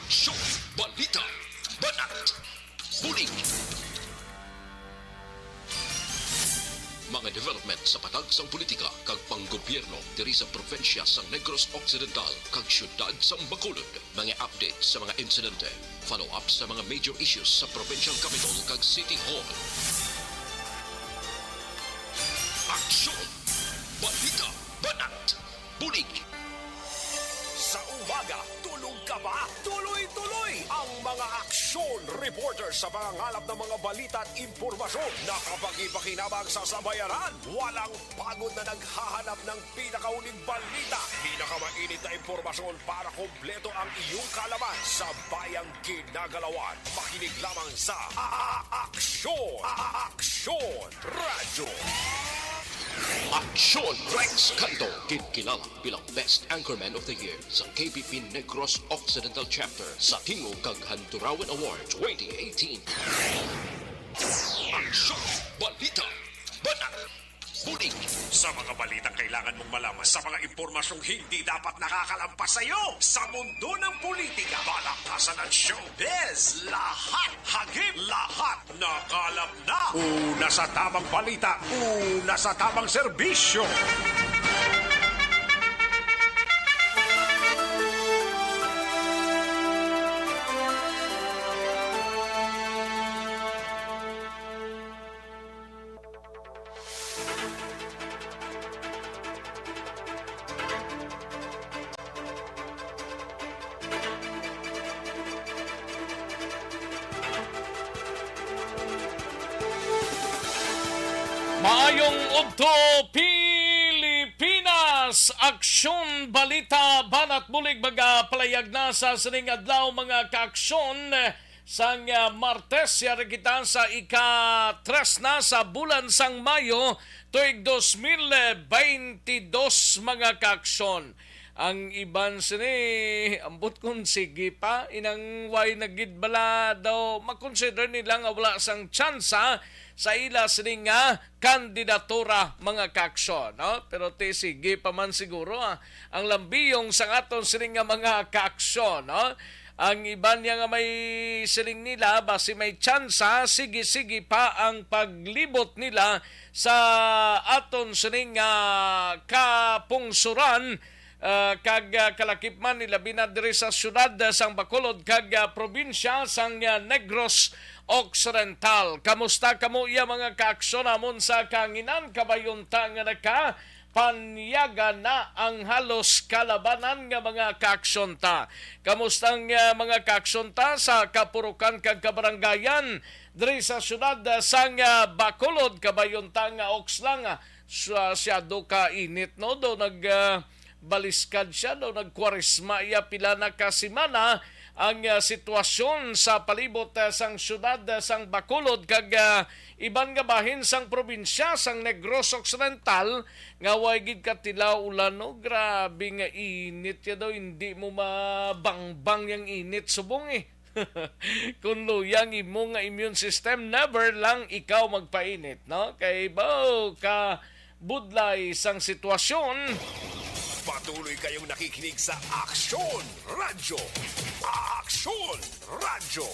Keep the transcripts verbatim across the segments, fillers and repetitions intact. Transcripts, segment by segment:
Show, balita, banat, bulig. Mga development sa patag sang politika kag panggobyerno diri sa probinsya sang Negros Occidental kag siyudad sang Bacolod. Mga update sa mga insidente, follow-up sa mga major issues sa provincial capital kag city hall. Aksyon! Balita! Banat! Bulig! Sa umaga, tulog ka ba? Tuloy-tuloy ang mga aksyon reporter sa pangangalap ng mga balita at impormasyon na kapakipakinabang sa sambayanan. Walang pagod na naghahanap ng pinakauling balita, pinakamainit na impormasyon para kompleto ang iyong kaalaman sa bayang ginagalawan. Makinig lamang sa A-, A-, Aksyon, A-, A-, Aksyon Radyo. Aksyon Rex Canto, ginkilala bilang Best Anchorman of the Year sa K B P Negros Occidental Chapter sa Tingog kag Handurawan Award twenty eighteen. Aksyon, balita, banat, bulig. Sa mga balitang kailangan mong malaman, sa mga impormasyong hindi dapat nakakalampas sa iyo, sa mundo ng politika, balaktasan at showbiz, lahat hagip, lahat nakalap na. Una sa tamang balita, una sa tamang serbisyo. Maayong udto, Pilipinas! Aksyon, balita, banat, bulig, magapalayag na sa sining adlaw, mga kaaksyon. Sang, ah, Martes, yari kita sa ika-tres na sa bulan sang Mayo, tuig dos mil beintidos, mga kaaksyon. Ang iban sini, ambot kon sige pa, inang way na gid bala daw, makonsider nila nga wala sang tsansa sa ila sini nga kandidatura, mga kaaksyon, no? Pero ti sige pa man siguro, ah, ang lambiyong sang aton sini nga mga kaaksyon, no? Ang iban niya nga may siling nila, basi may tsansa, sige-sige pa ang paglibot nila sa aton sining, ah, kapungsuran, ah, kag, ah, kalakip man, ilabi na diri sa siyudad, ah, sang Bacolod kag, ah, probinsya sang, ah, Negros Occidental. Kamusta kamo iya, mga kaaksyon namon sa kahanginan? Kabayunta nga naka panyaga na ang halos kalabanan nga mga kaaksyon ta. Kamusta ang, ah, mga kaaksyon ta sa kapurukan kag kabaranggayan diri sa siyudad, ah, sang, ah, Bacolod? Kabayunta nga oks lang, ah, sa, siyado ka init, no? Daw nag, ah, baliskad siya, daw nagkwaresma iya pila na ka semana ang, ah, sitwasyon sa palibot, ah, sang siyudad, ah, sang Bacolod kag, ah, iban nga bahin sang probinsya sang Negros Occidental nga way gid katilaw ulan, no? Grabe nga init ya daw, hindi mo mabangbang yang init subong, eh. Kung luyang imo nga immune system, never lang ikaw magpainit, no? Kay baw ka budlay sang sitwasyon. Patuloy kayong nakikinig sa Aksyon Radyo. Aksyon Radyo.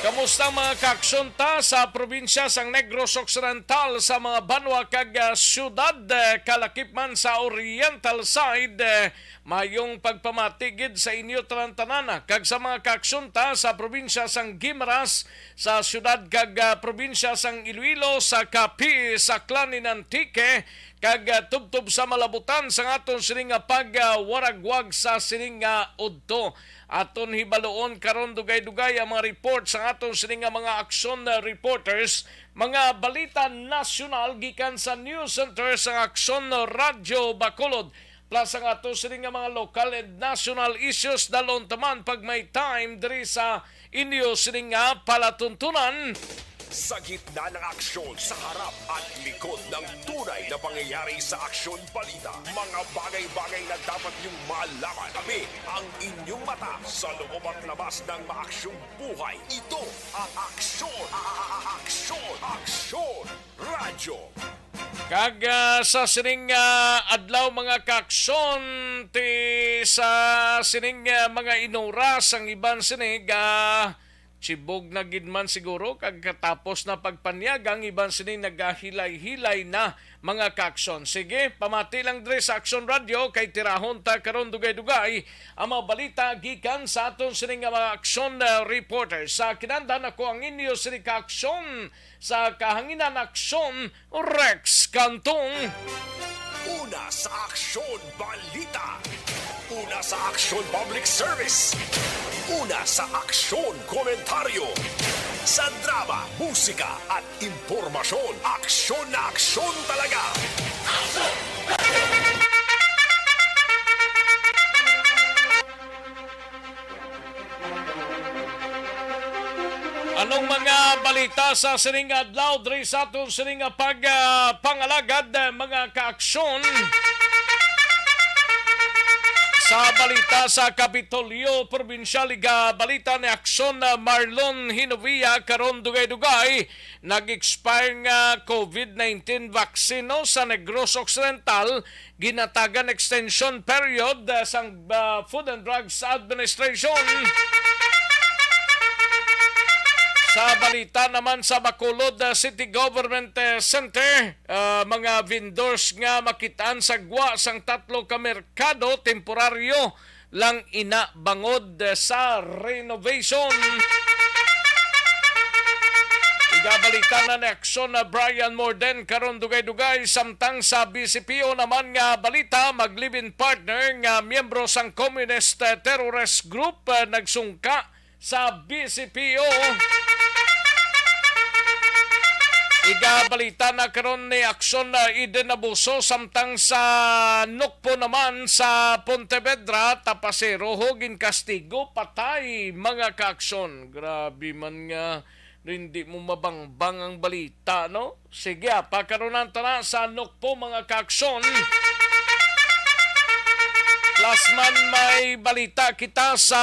Kamusta, mga kaaksyon ta sa probinsya sang Negros Occidental, sa mga banwa kag, ah, siyudad, eh, kalakip man sa Oriental side, eh, mayong pagpamati gid sa inyo tanan-tanan, ah, kag sa mga kaaksyon ta sa probinsya sang Guimaras, sa siyudad kag, ah, probinsya sang Iloilo, sa Capiz, Aklan, Antique, kag, ah, tubtob sa malabutan sang aton sining nga pagwaragwag sa sining nga udto. Aton hibaluon karon dugay-dugay ang mga report sang aton sining nga mga aksyon, ah, reporters, mga balita nasyonal gikan sa News Center sang Aksyon Radyo Bacolod, plus ang aton sining nga mga local and national issues. Dalon ta man pag may time diri sa inyo sining nga palatuntunan. Sa gitna ng aksyon, sa harap at likod ng tunay na pangyayari sa aksyon balita, mga bagay-bagay na dapat niyong malaman. Kami ang inyong mata sa loob at labas ng maaksyong buhay. Ito ang Aksyon, a-, a-, a-, Aksyon, Aksyon Radyo. Kag, ah, sa sining, ah, adlaw, mga kaaksyon, ti sa sining, ah, mga inuras, ang iban sini ga chibog na gid man siguro, kag katapos na pagpanyag, ang iban sini nagahilay-hilay na, mga kaaksyon. Sige, pamati lang diri sa Aksyon Radio, kay tirahon ta karon dugay-dugay ang mga balita gikan sa aton sini nga mga aksyon, ah, reporters. Sa kinahanglan, ako ang inyo sini ka aksyon sa kahanginan, aksyon, Rex Cantong. Una sa Aksyon Balita. Una sa Aksyon Public Service. Una sa Aksyon Komentaryo. Sa drama, musika, at impormasyon, aksyon na aksyon talaga. Anong mga balita sa sining adlaw diri sa aton sining nga pag, ah, pangalagad, ah, mga kaaksyon? Sa balita sa Kapitolyo Probinsyal, iga balita ni Aksyon, ah, Marlon Hinovia, karon dugay-dugay nag-expire nga covid nineteen vaccine, no, sa Negros Occidental, ginatagan extension period, ah, sang, ah, Food and Drugs Administration. Sa balita naman sa Bacolod, ah, City Government, eh, Center, ah, mga vendors nga makitaan sa gwa sang tatlo ka merkado temporaryo lang ina bangod, eh, sa renovation. Igabalita na ni Aksyon na Brian Morden karon dugay-dugay, samtang sa B C P O naman nga balita, mag-live-in partner nga miyembro sang Communist, eh, Terrorist Group, eh, nagsungka sa B C P O. Igabalita na karon ni Aksyon na Eden Abuso, samtang sa Nukpo naman sa Pontevedra, tapasero ho ginkastigo patay, mga kaaksyon. Grabe man nga, hindi mo mabangbang ang balita, no? Sige, ah, pakarunan ta na sa Nukpo, mga kaaksyon. Plus man, may balita kita sa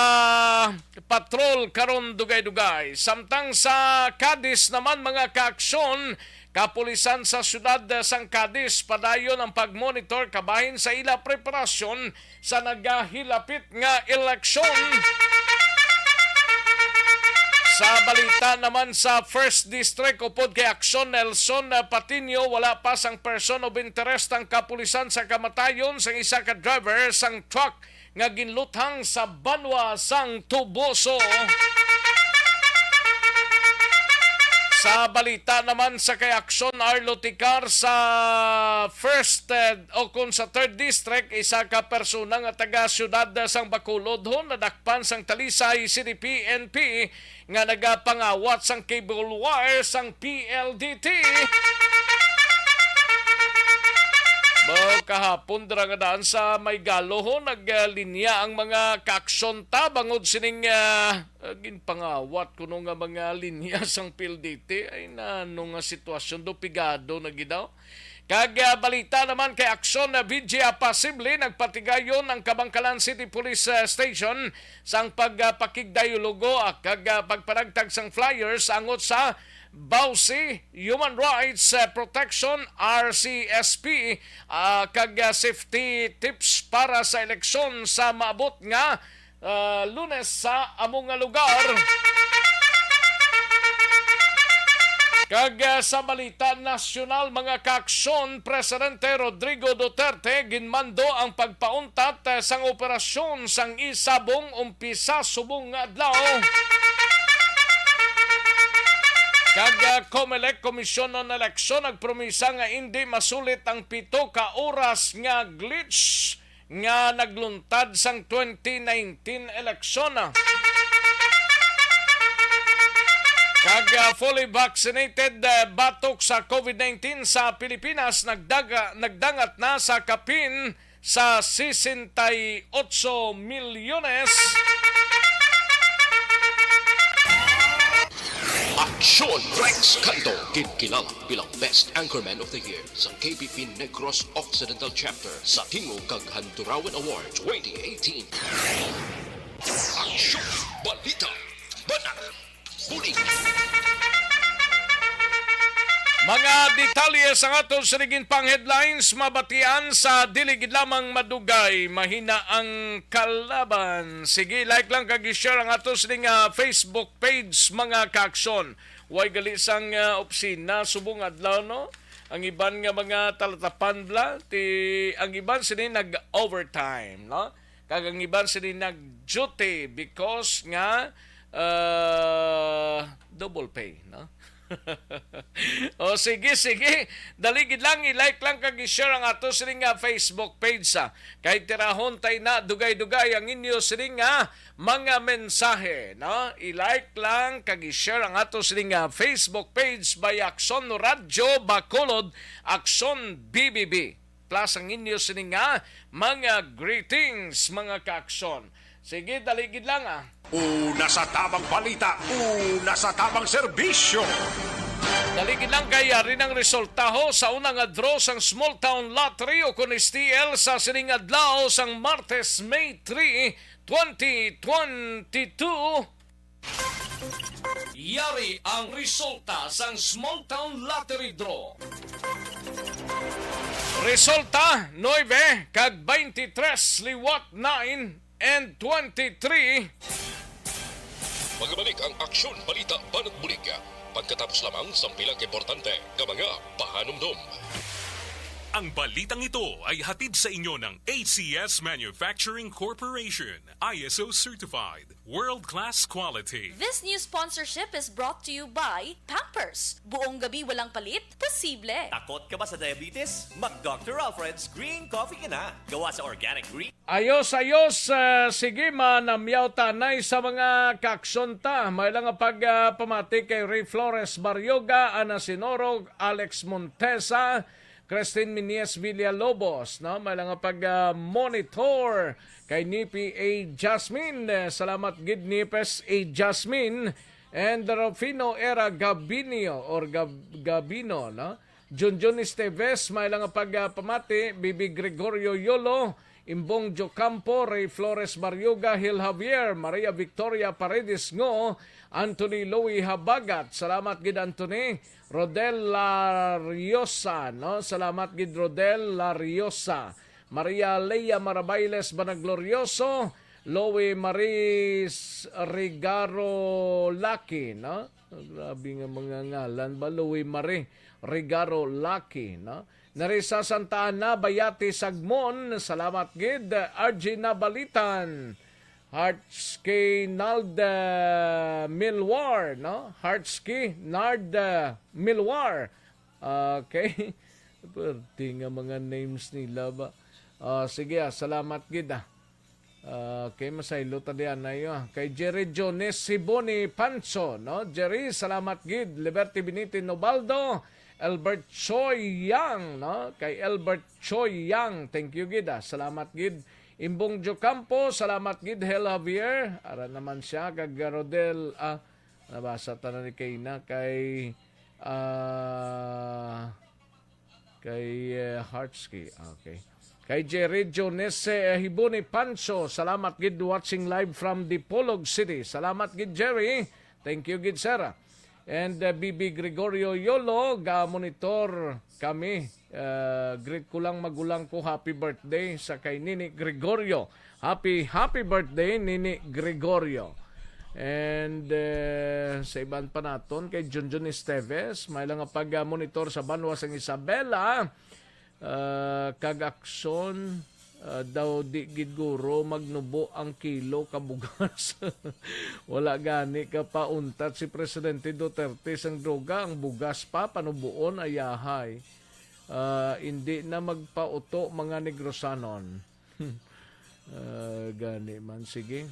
patrol karon dugay-dugay. Samtang sa Cadiz naman, mga kaaksyon, kapulisan sa siyudad sang Cadiz padayon ang pagmonitor kabahin sa ila preparasyon sa nagahilapit nga eleksyon. Sa balita naman sa First District, upod kay Aksyon Nelson Patiño, wala pa sang person of interest ang kapulisan sa kamatayon sang isa ka driver sang truck nga ginluthang sa banwa sang Toboso. Sa balita naman sa kay Aksyon Arlo Ticar, sa first, eh, o kon sa third district, isa ka persona nga taga siyudad sang Bacolod ho nadakpan sang Talisay City P N P nga nagapangawat sang cable wire sang P L D T. Ba, kahapon dira nga daan sa may Galo ho, naglinya ang mga kaaksyon ta bangod sining, ah, ah, ginpangawat kuno nga mga linya sang P L D T. Ay, nano nga sitwasyon do, pigado na gid daw. Kag, ah, balita naman kay Aksyon, ah, V G, ah, posible nagpatigayon ang Kabankalan City Police, ah, Station sang pag, ah, pakigdayologo, ah, kag, ah, pagpanagtag sang flyers angot sa Bausi, Human Rights, ah, Protection, R C S P, ah, kag, ah, safety tips para sa eleksyon sa maabot nga ah, Lunes sa amo nga lugar. Kag, ah, sa balita nasyonal, mga kaaksyon, Presidente Rodrigo Duterte ginmando ang pagpauntat, ah, sang operasyon sang isabong umpisa subong nga adlaw. Kag, ah, Comelec, Komisyon on Eleksyon, nagpromisa nga indi masulit ang pito ka oras nga glitch nga nagluntad sang twenty nineteen eleksyon. Kag, ah, fully vaccinated, ah, batok sa covid nineteen sa Pilipinas nagdaga-, nagdangat na sa kapin sa sesenta y ocho milyones. Aksyon Rex Canto, ginkilala bilang Best Anchorman of the Year sa K P P Negros Occidental Chapter sa Tingog kag Handurawan Award twenty eighteen. Aksyon, balita, banat, bulig. Mga detalye sang aton sining pang headlines mabatian sa dili gid lamang madugay, mahina ang kalaban. Sige, like lang kag i-share ang aton sining, ah, Facebook page, mga kaaksyon. Way gali sang, ah, opisina subong adlaw, no? Ang iban nga mga talatapan bla, ti, ang iban sini nag-overtime, no? Kag ang iban sini nag-duty because nga, ah, double pay, no? O sige, sige. Dali gid lang, i-like lang kag i-share ang ato sini nga Facebook page, ah. Kay tirahon tay na dugay-dugay ang inyo sini nga mga mensahe, no? I-like lang kag i-share ang ato sini nga Facebook page by Aksyon Radyo Bacolod, Aksyon B B B. Plus ang inyo sini nga mga greetings, mga kaaksyon. Sige, dali gid lang, ah. Una sa tamang balita, una sa tamang serbisyo. Dali gid lang kay yari ng resultaho sa una nga draw sang Small Town Lottery o kon S T L sa sining adlaw sang Martes, May three, twenty twenty-two. Yari ang resulta sang Small Town Lottery Draw. Resulta, nuebe kag twenty-three, liwat nine and twenty-three. Magabalik ang Aksyon Balita Banat Bulig pagkatapos lamang sang pila ka importante nga mga pahanumdom. Ang balitang ito ay hatid sa inyo ng A C S Manufacturing Corporation, I S O certified, world-class quality. This news sponsorship is brought to you by Pampers. Buong gabi walang palit? Posible. Takot ka ba sa diabetes? Mag Doctor Alfred's Green Coffee ka na. Gawa sa organic green. Ayos, ayos. Ah, sige, manamyaw tanay sa mga kaaksyon ta. May lang nga pag, ah, pamati kay Ray Flores Barrioga, Ana Sinoro, Alex Montesa, Christine Minies Villalobos, no? May lang nga pag, ah, monitor kay Nipi A Jasmine. Eh, salamat gid, Nipes A Jasmine. And Rufino Era Gabinio or Gab-, Gabino, no? Junjun Esteves, may lang nga pag, ah, pamati, Bibi Gregorio Yolo, Imbong Jocampo, Ray Flores Barrioga, Hil Javier, Maria Victoria Paredes Ngo, Anthony Louis Habagat. Salamat gid, Anthony. Rodel Lariosa, no? Salamat gid, Rodel Lariosa. Maria Lea Marabailes Banaglorioso, Louie Maris Rigaro Laki, no? Grabe nga mga ngalan ba, Louie Marie Rigaro Laki, no? Narisa Santa Ana, Bayati, Sagmon, salamat gid. R G Nabalitan, Hearts kay Nald, uh, Milwar, no? Hearts kay Nard, uh, Milwar. Okay. Pwerte nga mga names nila ba? Ah, sige, ah, salamat gid, ah. Ah, okay, masaylo ta diyan na iyo, ah. Kay Jerry Jones Siboni Pancho, no? Jerry, salamat gid. Liberty Benite Nobaldo, Albert Choi Yang, no? Kay Albert Choi Yang, thank you gid, ah. Salamat gid. Imbong Jocampo, salamat gid. Hel Javier, ara naman siya, kag Rodel, ah, nabasa ta na ni Kayna, kay, ah, kay, eh, Hartsky. Okay. Kay Jerry Jones, eh, Hiboni Pancho, salamat gid, watching live from Dipolog City. Salamat gid, Jerry. Thank you gid, sir. And, uh, B B Gregorio Yolo, ga-monitor kami. Uh, greet ko lang magulang ko, happy birthday sa kay Nini Gregorio. Happy, happy birthday, Nini Gregorio. And, uh, sa iban pa naton, kay Junjun Esteves, may lang nga pag-monitor sa banwa sang Isabela. Ah, kag aksyon, ah, daw di gid guro magnubo ang kilo ka bugas. Wala gani ka pauntat si Presidente Duterte sang droga, ang bugas pa panubuon, ayahay. Ah, indi na magpauto mga Negrosanon. Ah, gani man, sige.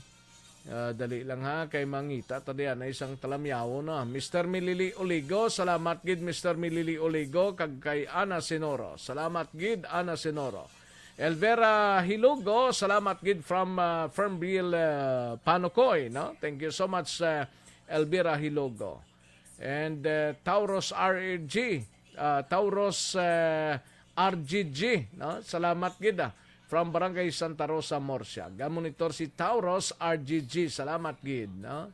Ah, dali lang ha, kay mangita ta diyan ay isang talamyawon na. Mister Milili Oligo, salamat gid, Mister Milili Oligo, kag kay Ana Sinoro. Salamat gid, Ana Sinoro. Elvera Hilugo, salamat gid from, ah, Fernville, ah, Panukoy, no? Thank you so much, ah, Elvira Hilugo. And, uh, Tauros R G, uh, Tauros, uh, R G G, no? Salamat gid, ah. From Barangay Santa Rosa, Murcia. Gamonitor si Tauros R G G. Salamat gid, no?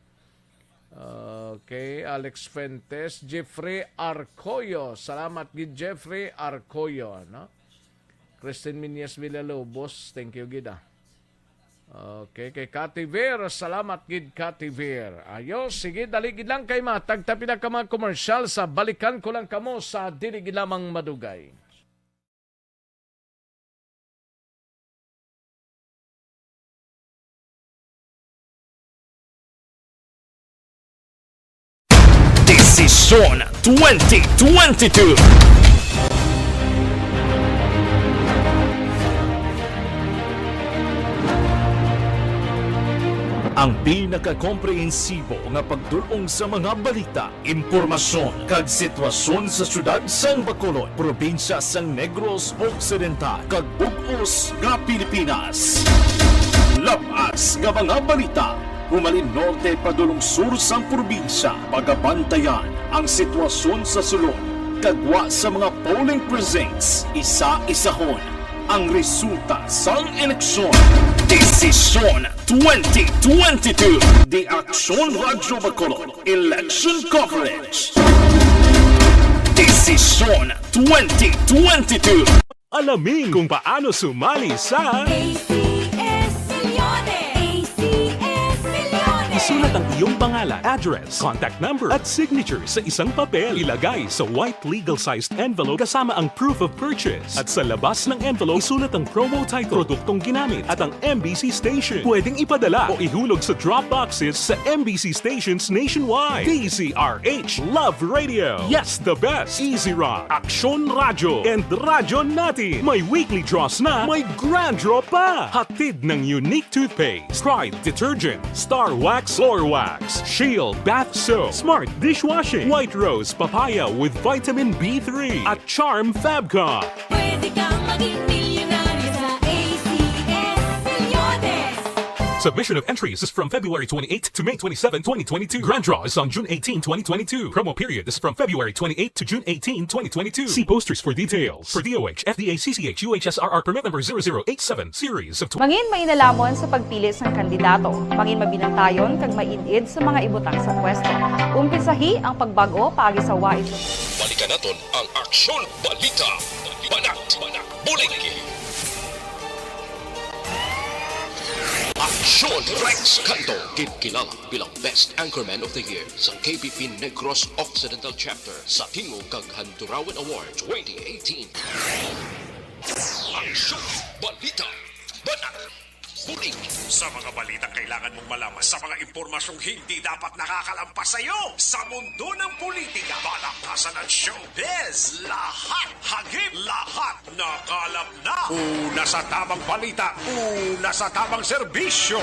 Okay, Alex Fuentes, Jeffrey Arcoyo. Salamat gid, Jeffrey Arcoyo, no? Christine Miñez Villalobos, thank you gid, ah. Okay, kay Cathy Ver, salamat gid, Cathy Ver. Ayo, sige, dali gid lang kay matagta pila ka mga komersyal sa balikan ko lang kamo sa dili gid lamang madugay. Desisyon twenty twenty-two. Ang pinakakomprehensibo nga pagdul-ong sa mga balita, impormasyon, kag sitwasyon sa siyudad sang Bacolod, probinsya sang Negros Occidental, kag bug-os nga Pilipinas. Lab-as nga mga balita, humalin norte padulong sur sang probinsya, pagabantayan ang sitwasyon sa sulod, kag gwa sa mga polling precincts, isa-isahon ang resulta sang eleksyon. Desisyon twenty twenty-two. The Aksyon Radyo Bacolod Election Coverage. Desisyon twenty twenty-two. Alamin kung paano sumali sa A C S Milyones! A C S Milyones! Isulat ang iyong pangalan, address, contact number, at signature sa isang papel. Ilagay sa white legal-sized envelope kasama ang proof of purchase. At sa labas ng envelope, isulat ang promo title, produktong ginamit, at ang M B C station. Pwedeng ipadala o ihulog sa drop boxes sa M B C stations nationwide. D Z R H, Love Radio. Yes, the best. Easy Rock, Aksyon Radyo, and Radyo Natin. May weekly draws na, may grand draw pa. Hatid ng Unique Toothpaste, Pride Detergent, Star Wax, Floor Wax, Shield Bath Soap, Smart Dishwashing, White Rose Papaya with Vitamin B three, at Charm Fabcon. Pwede kang maging milyonaryo sa A C S Milyones. Submission of entries is from February twenty-eighth to May twenty-seven, twenty twenty-two. Grand draw is on June eighteen, twenty twenty-two. Promo period is from February twenty-eighth to June eighteen, twenty twenty-two. See posters for details. For D O H, F D A, C C H, U H S R R permit number zero zero eight seven, series of tw- Mangin mainalamon sa pagpili sang kandidato. Mangin mabinantayon kag maid-id sa mga ibutang sa pwesto. Umpisahi ang pagbag-o paagi sa wais. Balikan naton ang Aksyon Balita. Banat, banat, bulig. Aksyon Rex Canto, ginkilala bilang Best Anchorman of the Year sa K B P Negros Occidental Chapter sa Tingog kag Handurawan Award twenty eighteen. Aksyon Balita. Banat. Bulig. Sa mga balitang kailangan mong malaman, sa mga impormasyong hindi dapat nakakalampas sa iyo, sa mundo ng politika, palakasan at showbiz, lahat, hagip, lahat, nakalap na. Una sa tamang balita, una sa tamang serbisyo.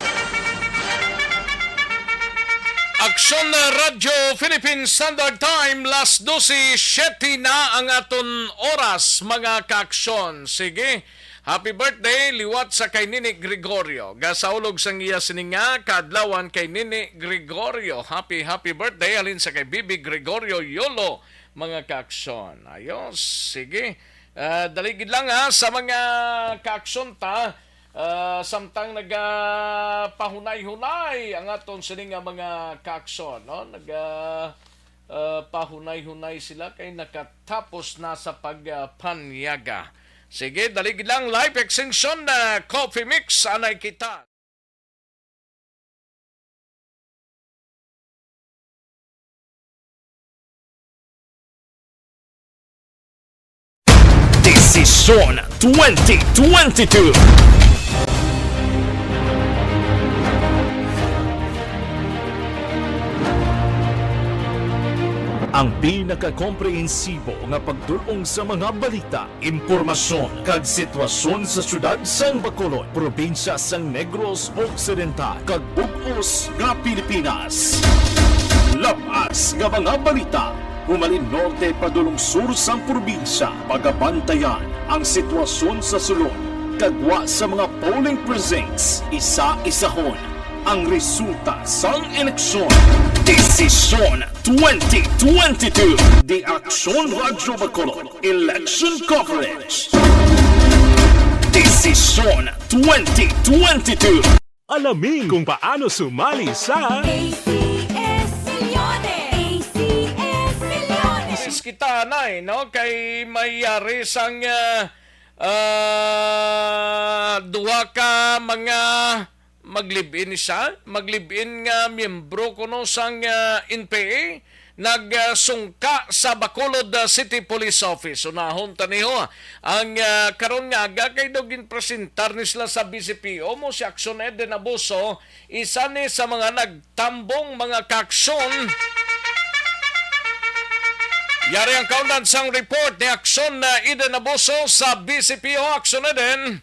Aksyon na Radyo Philippine Standard Time, las dose siete na ang aton oras, mga kaaksyon. Sige, happy birthday liwat sa kay Nini Gregorio. Gasaulog sang iya sining nga kaadlawan kay Nini Gregorio. Happy, happy birthday halin sa kay Bibi Gregorio Yolo, mga kaaksyon. Ayos, sige. Ah, dali gid lang, ha, sa mga kaaksyon ta. Ah, samtang nagapahunay-hunay ang aton sini nga mga kaaksyon, no? Naga, ah, pahunay-hunay sila kay nakatapos na sa pagpanyaga. Sige, dali gid lang, live extension na Coffee Mix, anay kita. Desisyon twenty twenty-two. Ang pinakakomprehensibo nga pagdul-ong sa mga balita, impormasyon, kag sitwasyon sa siyudad sang Bacolod, probinsya sang Negros Occidental, kag bug-os nga Pilipinas. Lab-as nga mga balita, humalin norte padulong sur sang probinsya, pagabantayan ang sitwasyon sa sulod, kag gwa sa mga polling precincts, isa-isahon ang resulta sang eleksyon. Desisyon twenty twenty-two. The Aksyon Radyo Bacolod Election Coverage. Desisyon twenty twenty-two. Alamin kung paano sumali sa A C S Tanay, no? Kay may yari sang, ah, ah, duha ka mga mag-live-in siya, mag-live-in nga miyembro kuno sang, ah, N P A, nagsungka sa Bacolod, ah, City Police Office. Unahon ta niyo ang, ah, karon nga aga kay daw ginpresentar ni sila sa B C P O mo si Action Eden Abuso, isa ni sa mga nagtambong mga kaaksyon. Yari ang kaundan sang report ni Action, ah, Eden Abuso sa B C P O. Action Eden.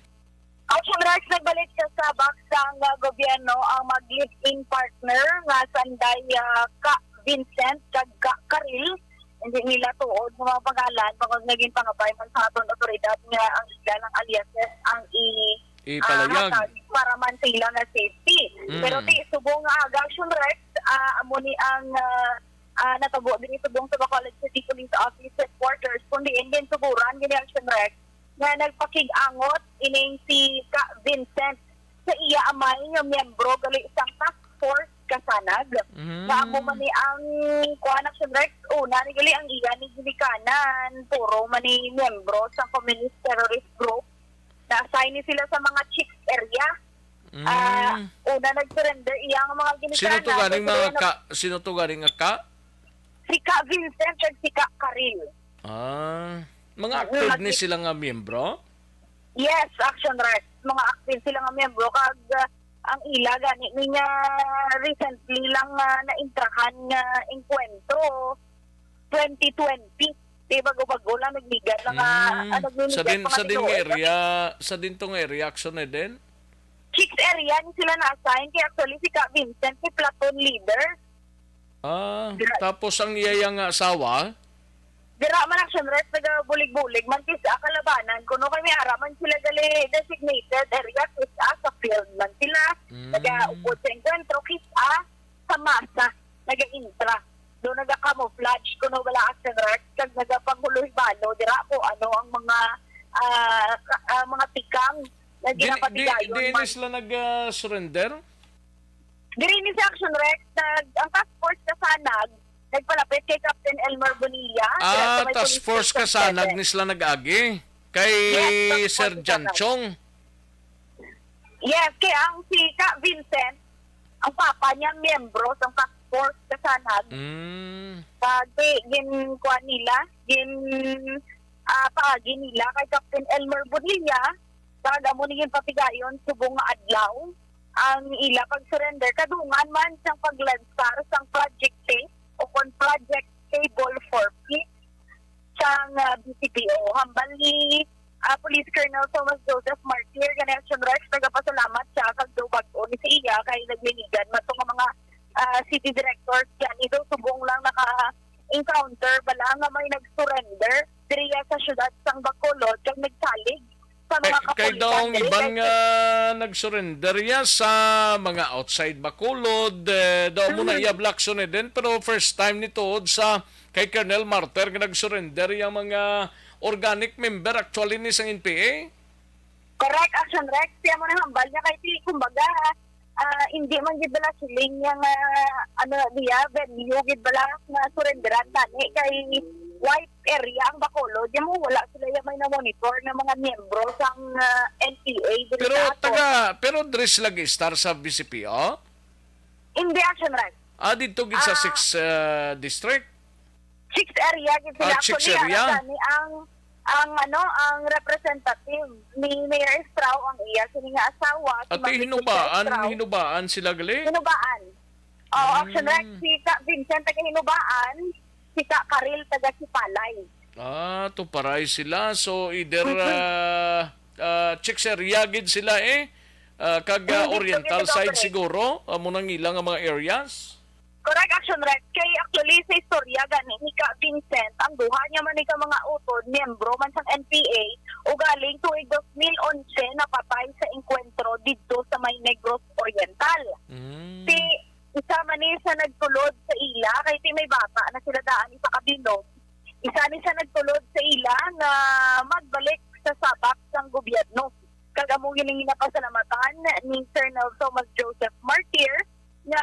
Action Rex, nagbalik sa sabak sang, ah, gobyerno ang mag-live-in partner nga sanday, ah, ka Vincent kag ka Karil. Hindi nila tuod sa mga pangalan, bangod nga ginpangabay man sa aton otoridad nga ang ila lang aliases ang i-, ah, Ipalayag. Hatag para man sa ila nga safety. Mm. Pero ti subong nga aga, Action Rex, ah, amo ni ang, ah, ah, natabo diri subong sa Bacolod City Police Office Headquarters, kundi indi suguran gini, Action Rex, nga nagpakig-angot ining si Ka Vincent sa iya amay nga miyembro gali sang Task Force Kasanag. Mm. Nga amo man ni ang kuan, Action Rex, una ni gali ang iya ni ginikanan, puro man ni miyembro sa communist terrorist group. Na-assign ni sila sa mga Chicks area. Mm. Ah, una nag-surrender iya nga mga ginikanan. Sino to ganing mga ka? Sino to ganing nga ka? Si Ka Vincent ug si Ka Karil. Ah, mga active ni sila nga miyembro? Yes, Action Rex. Mga active sila nga miyembro kag, ah, ang ila gani ni nga recently lang nga naintrahan nga engkwentro twenty twenty. Di bago-bago lang nagligan lang nga, mm, ah, nagligan sa din, mga sa din nga tinuod. Area, sa din to nga area, Action Eden? Chicks area ni sila na-assign. Kaya actually si Ka Vincent si platoon leader. Ah, tapos ang iya nga asawa? Dira man, Action Rex, nagabulig-bulig man kis-a kalabanan. Kuno kay may ara man sila gali designated area, kis-a sa field man sila. Mm. Nagaupod sa engkwentro, kis-a sa masa, naga-intra. Do naga-camouflage kuno bala, Action Rex, kag nagapanghuloy balo dira ko ano ang mga, ah, ka-, ah, mga tikang na ginapatigayon man. Di, di, di sila nag-surrender? Diri ni sa Action Rex, nag-, ang task force Kasanag nagpalapit kay Captain Elmer Bonilla, dira sa may task force Kasanag ni sila nag-agi kay Sir Jan Chong. Yes, kay ang si Ka Vincent, ang papa niya miyembro sa task force Kasanag. Mm. Kag gin-, kuan nila, gin-, ah, paagi nila kay Captain Elmer Bonilla, kag amo ni ginpatigayon subong nga adlaw ang ila pag-surrender. Kadungan man sang paglansar sang project tape o kon project table for peace sang, ah, B C P O. Hambal ni, ah, Police Colonel Thomas Joseph Martir, gani, Action Rex, nagapasalamat siya kag daw bag-o ni sa iya kay naglinigan man to nga mga, ah, city directors. Gani daw subong lang naka-encounter bala nga may nag-surrender diriya sa siyudad sang Bacolod kag nagsalig sa mga kapulisan. Kay, kay daw ang iban nga nag-surrender ya sa mga outside Bacolod, eh, daw mo na iya Blackson eh din, pero first time ni tuod sa kay Colonel Martyr nga nag-surrender yang mga organic member actually ni sang N P A? Correct, Action Rex. Kaya mo nang hambal niya kay ti, kumbaga, ah, hindi man gid bala siling yang, ah, ano, diya, venue gid bala nga surrenderan tani kay white area ang Bacolod. Di mo, wala sila yung may na-monitor nga mga miyembro sang, ah, N P A diri sa aton. Pero taga, pero diri sila gi-star sa B C P O? Hindi, Action Rex. Ah, dito gid sa six, ah, district? Six area gid sila. Ah, six area? Actually, ang, ang, ano, ang representative ni Mayor Estrao ang iya sini nga asawa, si Ma'am Vicky Estrao. Hinubaan sila gali? Hinubaan. Oo, Action Rex, si Ka Vincent taga Hinubaan, si Ka Karil taga Sipalay. Ah, tuparay sila. So, either, ah, ah, Chicks area gid sila eh. Ah, kag, ah, Oriental side siguro, amo nang ilang nga mga areas. Correct, Action Rex. Kay actually, sa istorya gani ni Ka Vincent, ang duha niya man ni ka mga utod, miyembro man sang N P A, ugaling tuig dos mil onse napatay sa engkwentro didto sa may Negros Oriental. Mm. Si isa man ni sa nagtulod sa ila, kay ti may bata na sila daan ni sa kabilog. Isa ni sa nagtulod sa ila nga magbalik sa sabak sang gobyerno. Kag amo gini ginapasalamatan ni Colonel Thomas Joseph Martir nga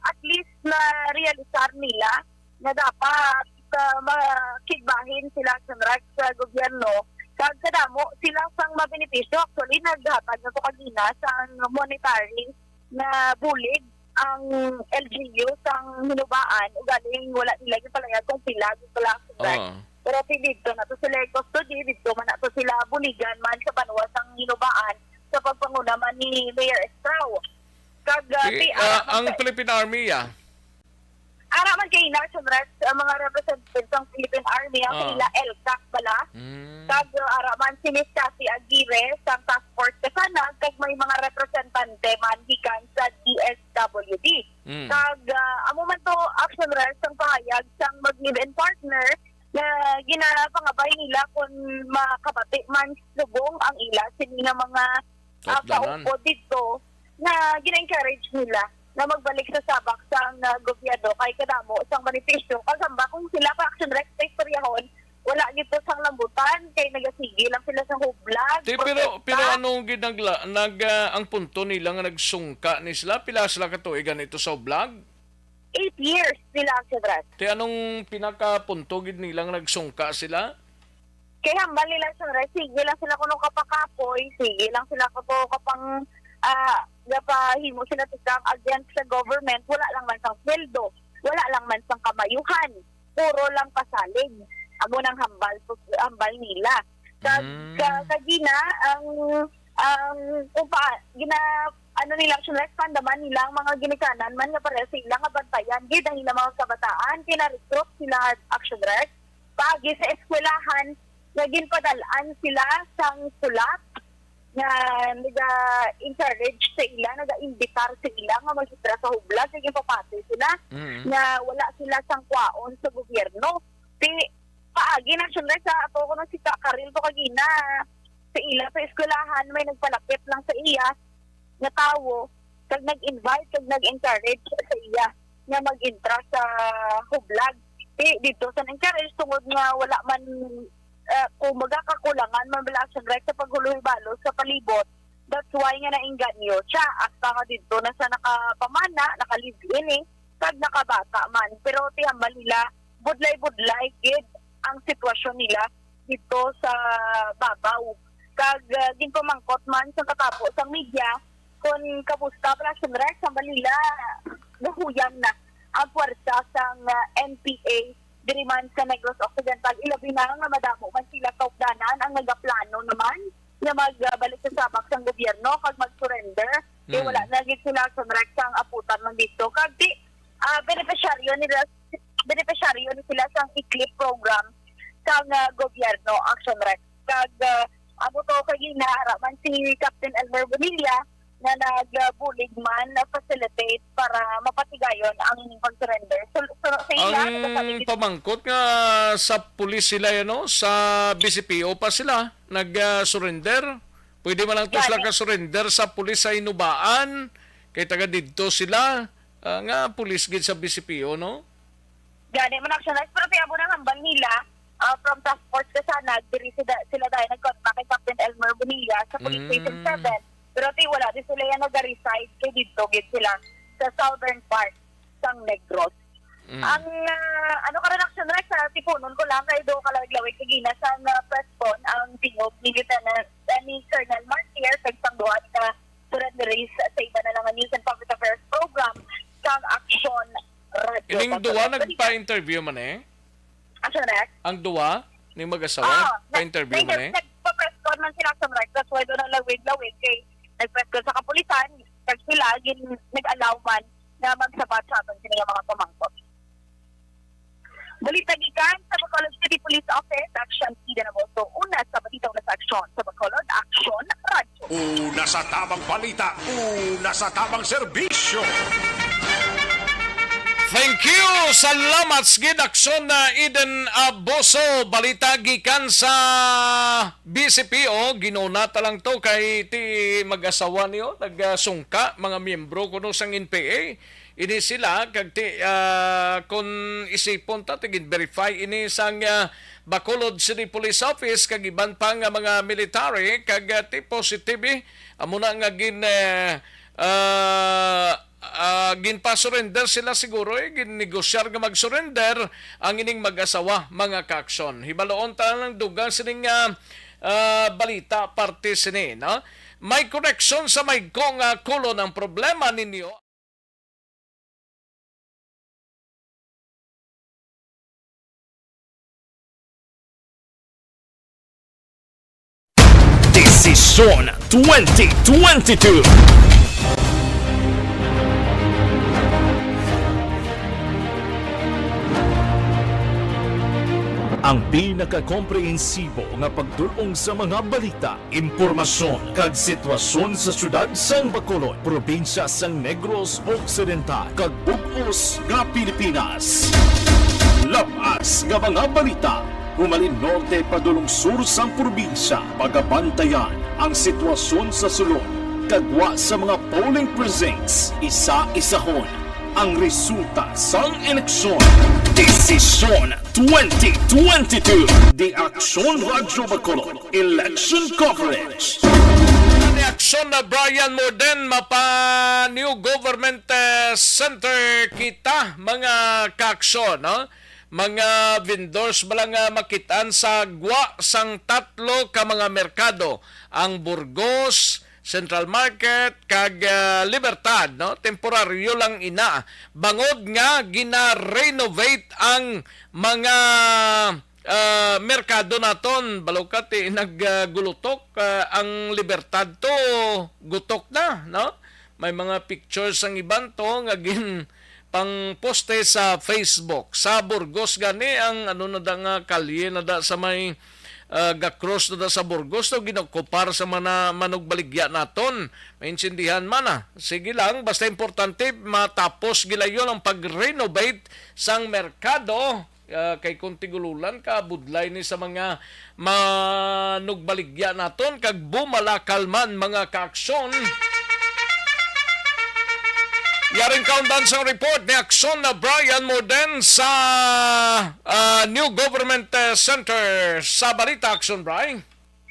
at least na-realisar nila nga dapat ah, makigbahin sila sa Rex sa gobyerno, kag kadamo sila sang mabenepisyo. Actually, naghatag na to kagina sang monetary na bulig ang L G U sang Hinubaan, ugaling wala nila gipalayag kung pila gid pala ang Rex. Oo. Pero ti didto na to sila custody, didto man na to sila buligan man sa banwa sang Hinubaan sa pagpanguna man ni Mayor Estrao. Kag, ah, Eh, ti, ah, ara man ang sa Philippine Army, ah. Ara man kay National Rights, ang mga representative sang Philippine Army, ang Ah. kanila L CAC bala. Mm. Kag, uh, ara man si Miss Cathy Aguirre sang Task Force Kasanag, kag may mga representante man gikan sa D S W D. Mm. Kag, uh, amo man to, Action Rights, ang pahayag sang mag-live-in partner nga ginapangabay nila kung makabati man subong ang ila sini nga mga, uh, Kaupdanan. kaupod didto nga gina-encourage nila na magbalik sa sabak sang, uh, gobyerno kay kadamo sang benepisyo. Kasamba kung sila pa, Action Rights, sa istoryahon, wala gid to sang lambutan kay nagasigi lang sila sa hublag, Ti, pero, pero protesta. Anong ginagla-, nag, ah, ang punto nila nga nagsungka ni sila? Pila sila ka tuig ganito sa hublag? Eight years sila, Action Rights. Ti, anong pinakapunto gid nila nga nagsungka sila? Kay hambal nila, Action Rights, sige lang sila kuno kapakapoy, sige lang sila kuno kapang, ah, gapahimo sila tikang against sa government, wala lang man sang sweldo, wala lang man sang kamayuhan, puro lang pasalig. Amo nang hambal, hambal nila. Kag, Mm. ka-, kagina, ang, ang, kung pa, gina-, ano nila, Action Rights, pandaman nila ang mga ginikanan man nga pareho sa ila nga bantayan gid ang ilang mga kabataan, kay na-recruit sila, Action Rights, paagi sa eskwelahan nga ginpadal-an sila sang sulat nga naga-encourage sa ila, naga-imbitar sa ila nga maghitra sa hublag, kay ginpapati sila Mm. nga wala sila sang kwaon sa gobyerno. Ti, paagi na, siyempre, sa ato ko na si Ka-, Karil to kagina, sa ila sa eskwelahan, may nagpalapit lang sa iya nga tawo, kag nag-invite, kag nag-encourage sa iya nga mag-intra sa hublag. Ti, dito sa encourage, tungod nga wala man, ah, kung baga, kakulangan man bala, Action Rights, sa paghuluhibalo sa palibot. That's why nga nainganyo siya. Hasta nga dito na sa nakapamana, naka-live-in, eh, kag nakabata man. Pero ti hambal nila, budlay-budlay gid ang sitwasyon nila dito sa babaw. Kag, ah, ginpamangkot man sa katapo sang media kung kamusta pala si Rex, hambal nila, gahuyang na ang puwersa sang, ah, N P A diri man sa Negros Occidental. Ilabi na nga madamo man sila kaupdanan ang nagaplano naman nga magbalik sa sabak sang gobyerno kag mag-surrender. Kay Hmm. wala na gid sila sa Rex ang aputan man dito. Kag di, ah, benepisyaryo nila, benepisyaryo ni sila sang ECLIP program sang, ah, gobyerno, Action Rex. Kag, ah, amo to kagina, ara man si Captain Elmer Bonilla nga nagbulig man na facilitate para mapatigayon ang ining pag-surrender. So, so, sa ila, Ang nagsabi gid pamangkot nga sa pulis sila, ano, sa B C P O pa sila nag-surrender. Pwede man lang to sila Gani. ka-surrender sa pulis sa Hinubaan, kay taga didto sila, ah, nga pulis gid sa B C P O, no? Gani man, Action Rights, pero ti amo nang hambal nila, ah, from Task Force Kasanag, diri sila, sila dahil nag-contact kay Captain Elmer Bonilla sa Police Station Mm. seven. Pero ti wala di sila yan nag-reside, kay dito gid sila sa southern part sang Negros. Mm. Ang, ah, ano ka rin, Action Rights, sa tipunon ko lang, kay do ka lawig-lawig kagina sa, ah, press con ang tingog ni Lieutenant, ah, ni Colonel Martier, kag sang duha ka surrenderies sa iba na lang nga news and public affairs program sang Action Radio. Ining duwa Pagkabalik, nagpa-interview man eh? Action Rights? Ang duwa ni mag-asawa, Ah, pa-interview nag-, man eh? nagpa-press con man sila, Action Rights. That's why doon ang lawig-lawig kay nag-press con sa kapulisan, kag sila gin-, nag-allow man na magsabat sa aton sini nga mga pamangkot. Balita gikan sa Bacolod City Police Office, Action Eden Amoso. Una sa balita, una sa aksyon sa Bacolod, Action Radyo. Una sa tamang balita, una sa tamang serbisyo. Thank you. Salamat sa gid, Aksyon na Eden Abuso. Balita gikan sa B C P O. Ginuna ta lang to kay ti mag-asawa niyo nagsungka, mga miyembro kuno sang N P A. Ini sila kag ti, ah, kon isipon ta, tigin-verify ini sang, ah, Bacolod City Police Office kag iban pa nga mga military kag, ah, ti positive, eh. Amo na nga gin, eh, ah, Ah, ginpa-surrender sila siguro, eh. Ginnegosyar nga mag-surrender ang ining mag-asawa, mga kaaksyon. Hibaloon ta lang dugang sining, ah, ah, balita parte sini, no? May koneksyon sa may ko nga kulon ang problema ninyo. Desisyon twenty twenty-two. Ang pinakakomprehensibo nga pagdul-ong sa mga balita, impormasyon, kag sitwasyon sa siyudad sang Bacolod, probinsya sang Negros Occidental, kag bug-os nga Pilipinas. Lab-as nga mga balita, humalin norte padulong sur sang probinsya, pagabantayan ang sitwasyon sa sulod kag gwa sa mga polling precincts, isa-isahon ang resulta sang eleksyon. Desisyon twenty twenty-two. The Aksyon Radyo Bacolod Election Coverage. Ni Aksyon na Brian Morden, mapa New Government, eh, Center kita, mga kaaksyon, no? Mga vendors bala nga makitaan sa gwa sang tatlo ka mga merkado, ang Burgos, Central Market, kag, ah, Libertad, no? Temporaryo lang ina, bangod nga gina-renovate ang mga, ah, merkado naton. Balo ka ti naggulutok, ah, ang Libertad to, gutok na, no? May mga pictures ang iban to nga gin pang poste sa Facebook. Sa Burgos gani ang ano na da nga kalye na da sa may, ah, ga-cross na da sa Burgos to, ginokupar sa mga manugbaligya naton. Maintindihan man na. Sige lang, basta importante matapos gilayon ang pag-renovate sang merkado. Ah, kay kung tigululan ka, budlay ni sa mga manugbaligya naton kag bumalakal man, mga kaaksyon. Yaring kaundan sang report ni Aksyon na Brian Morden sa, ah, New Government, eh, Center. Sa balita, Aksyon, Brian.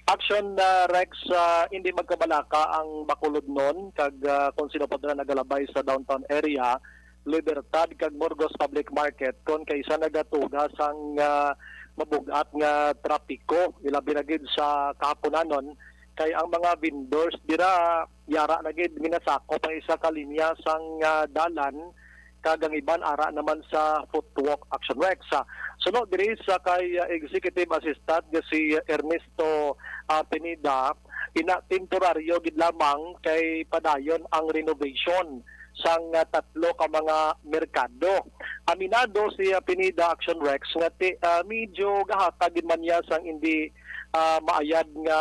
Aksyon, ah, Rex, ah, hindi magkabalaka ang Bacolodnon kag, ah, kung sino pa dira nagalabay sa downtown area, Libertad kag Burgos Public Market kon kaisa nagatuga sang, ah, mabug-at nga trapiko, ilabi na gid sa kahapunanon, kay ang mga vendors dira yara na gid ginasakop ang isa ka linya sang, ah, dalan, kag ang iban ara naman sa footwalk, Action Rex. Ah, suno diri sa kay, ah, Executive Assistant nga si Ernesto, ah, Pineda, ina temporaryo gid lamang kay padayon ang renovation sang, ah, tatlo ka mga merkado. Aminado si, ah, Pineda, Action Rex, nga ti-, ah, medyo gahatag gid man niya sang hindi, ah, maayad nga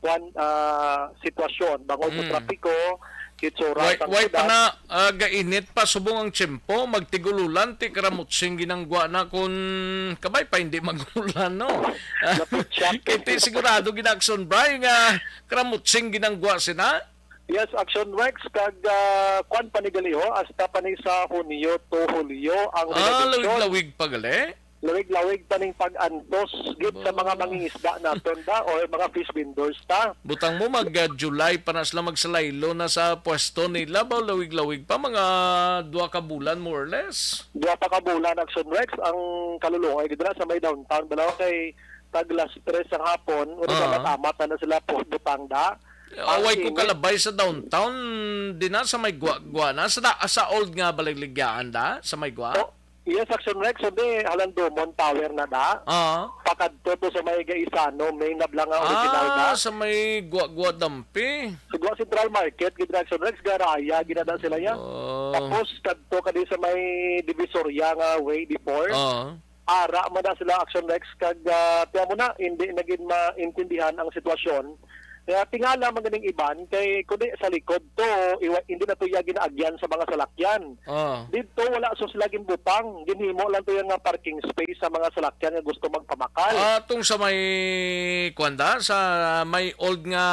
kwan, ah, sitwasyon bangod sa Mm. trapiko, hitsura Why, sang why pa syudad. na, ah, gainit pa subong ang tiyempo? Magtigululan ti karamutsing ginanggwa na kun kabay pa hindi magulan, no? Naputsyat. Kay ti sigurado gid, Action Bri, nga karamutsing ginanggwa sina. Yes, Action Rex, kag, ah, kwan pa ni gali, ho, hasta pa ni sa Hunyo to Hulyo ang Ah, renovation. Lawig-lawig pa gali? Lawig-lawig pa ning pag-antos gid sa mga Ba. mangingisda naton ba, or mga fish vendors ta. Butang mo, mag, ah, July pa na sila, magsalaylo na sa pwesto nila ba, lawig-lawig pa, mga dua ka bulan, more or less. Dua pa ka bulan, Action Rex, ang kalulungay gid na sa may downtown, balaw kay tag las tres ang hapon, wala Ah. na matamat na, na sila po butang da. Ah, Ang way ko init. kalabay sa downtown, di na sa may gwa-gwa na, sa, da, sa old nga baligligyaan da, sa may gwa. Oh, yes, Action Rex, hindi, Halandomon Tower na da. Ah. Pakadto to sa may Gaisano, main na bala nga original Ah, na. sa may gwa-gwa dampi. Sa Gwa Central Market, gid Action Rex, garaya, ginada sila yan. Oh. Tapos, kadto ka din sa may Divisoria nga way before. Ah. Ara man na sila, Action Rex, kag, ah, tiyan mo na, hindi na gid maintindihan ang sitwasyon. Kaya tingala man ganing iban, kay kundi sa likod to, iwa-, hindi na to iya ginaagyan sa mga salakyan. Ah. Dito, wala so sila ginbutang. Ginhimo lang to yung nga parking space sa mga salakyan nga gusto magpamakal. Ah, tong sa may, kwan da, sa may old nga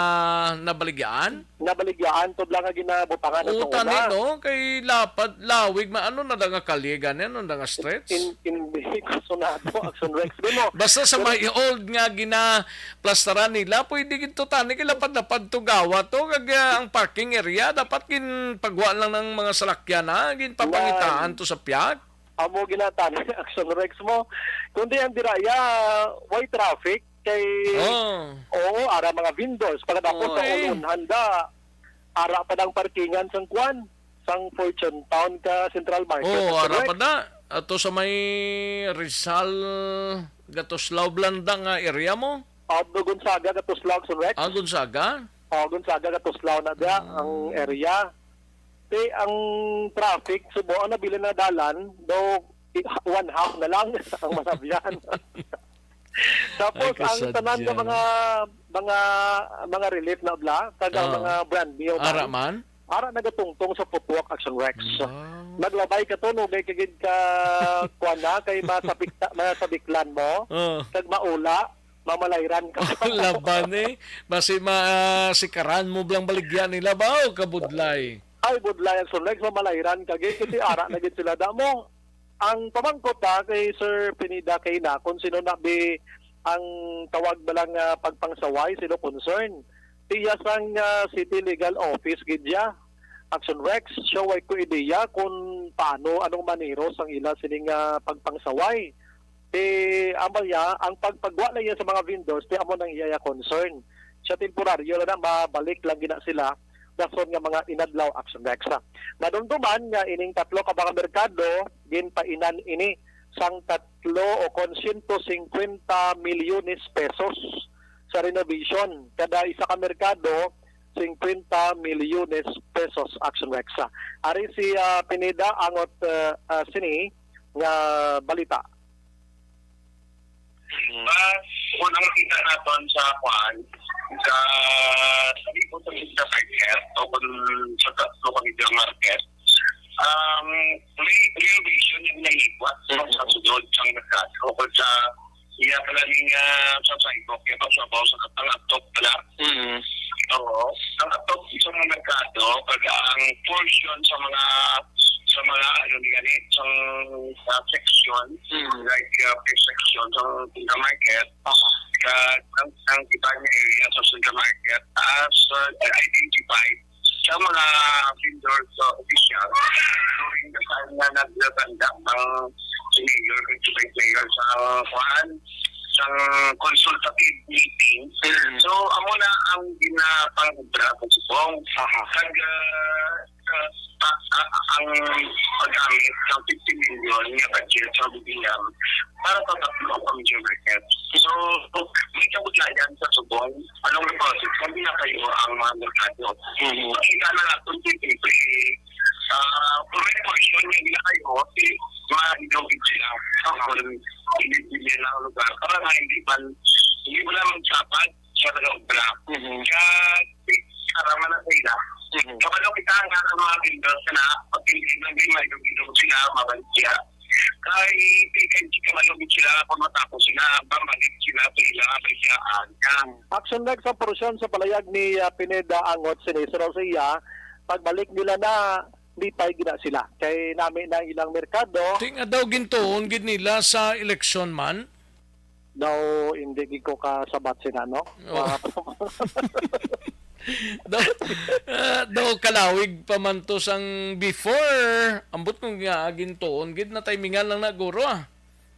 nabaligyaan? Nabaligyaan, to lang nga ginabutangan na Oo, sa tani, una. no? Kay lapad, lawig, ma-, ano na da nga kalye, gani? Ano na da nga streets? In, in, hindi ko sunado, Action Rex. Di mo, Basta sa pero may old nga ginaplastaran nila, pwede gid to, tani, lapad-lapad to gawa to, kag, ah, ang parking area dapat ginpagwa lang ng mga salakyan, ha? Ginpapangitaan to sa pihak. Amo ginatan, Action Rex mo. Kundi ang diraya, why traffic? Kay, Oh. oo, ara mga vendors. Pagkatapos Oo, sa eh. Ulonhan da, ara pa ng parkingan sang kwan, sang Fortune Town ka Central Market, Oh, Action ara Rex. pa na. Ato sa may Rizal, Gatuslao, Blanda nga area mo? Abdo Gonzaga, Gatuslao, Action Rex. Ah, Gonzaga? Oh, Gonzaga, Gatuslao na dia Ah. ang area. Ti ang traffic, subo ang nabilin na dalan, do i-, one half na lang ang manabyan. Tapos Ay, ang tanan nga kasadya. mga, mga, mga relief na bla, kag ang Oo. mga brand new man, Ara man? ara nagatungtong sa footwalk, Action Rex. Wow. Naglabay ka to, nugay ka gid ka, kuwan na, kay masabik-, masabiklan mo, Oo. kag maula, mamalayran ka. Laban eh. Basi ma-, sikaran mo blang baligya nila ba o kabudlay? Ay, budlay ang Sunlex, mamalayran ka gid kasi ara na gid sila damo. Ang pamangkot ta kay Sir Pineda kay na kung sino na bi ang tawag ba lang, ah, pagpangsaway, sino concern. Tiya sang, ah, City Legal Office gid ya. Action Rex, siya way ko ideya kung paano, anong maniro sang ila sining, ah, pagpangsaway. Ti, amo niya, ang pagpagwa na iya sa mga vendors, ti amo nang iya concern. Sa temporaryo na, mabalik lang gina sila, dason nga mga inadlaw, Action Rex. Nadumduman nga ining tatlo ka mga merkado, ginpainan ini sang tatlo o kon siyento singkwenta milyones pesos sa renovation. Kada isa ka merkado, singkwenta milyones pesos, Action Rex. Ari si, ah, Pineda Angot, ah, ah, sini nga balita. Mas unang makita naton sa kuan, sa, sa Libo sa Media Market o kung sa Tatlo ka Media Market, um, may renovation yung naiwan sa sunod sang merkado o kung sa iya pala ni nga sa sidewalk, yung sa baw sa katang atop pala. Mm. Oo. Ang atop sa mga merkado, pag ang portion sa mga, sa mga, ano, ni gani, sa, sa section, Mm. like, uh, fish section, sa Central Market, Aha. kag ang, ang iba nga area sa Central Market as, uh, identified sa mga vendor sa official during the time na nagtatanda ang si Mayor, si Vice Mayor sa, kuan, sa consultative meeting. Mm. So, amo na ang ginapangobra sa subong. Aha. Kag, ah, ah, ah, ah, ang paggamit ng fifty million nga budget sa B B M para sa tatlo ka major market. So, may kabudlayan sa subong. Anong process? Kung di na kayo ang mga merkado. Mhm. Makita na natin si P P, ah, kung may portion nga di na kayo, si mga idawid sila. Kung hindi bilhin ang lugar, para nga hindi man, hindi mo lang magsapat sa taga-obra. Mhm. Kaya, para man na sila. Mhm. Kabalo kita nga sa mga vendors na pag hindi man di may lugi sila, mabalik siya. Kay, kay, kay, kabalo gid sila kung matapos sila, bumalik sila sa ilang abalyaan. Yan. Action Rex, sa portion sa palayag ni, ah, Pineda Angot, sini sa Rosea, pagbalik nila na, lipay gina sila. Kay nami na ilang merkado. Ting nga daw gintuon gid nila sa eleksyon man. Daw, hindi gid ko kasabat sila, no? Oo. Ah. Daw, ah, daw kalawig pa man to sang before. Ambot kung nga gintuon gid na timingan lang na guro, ah.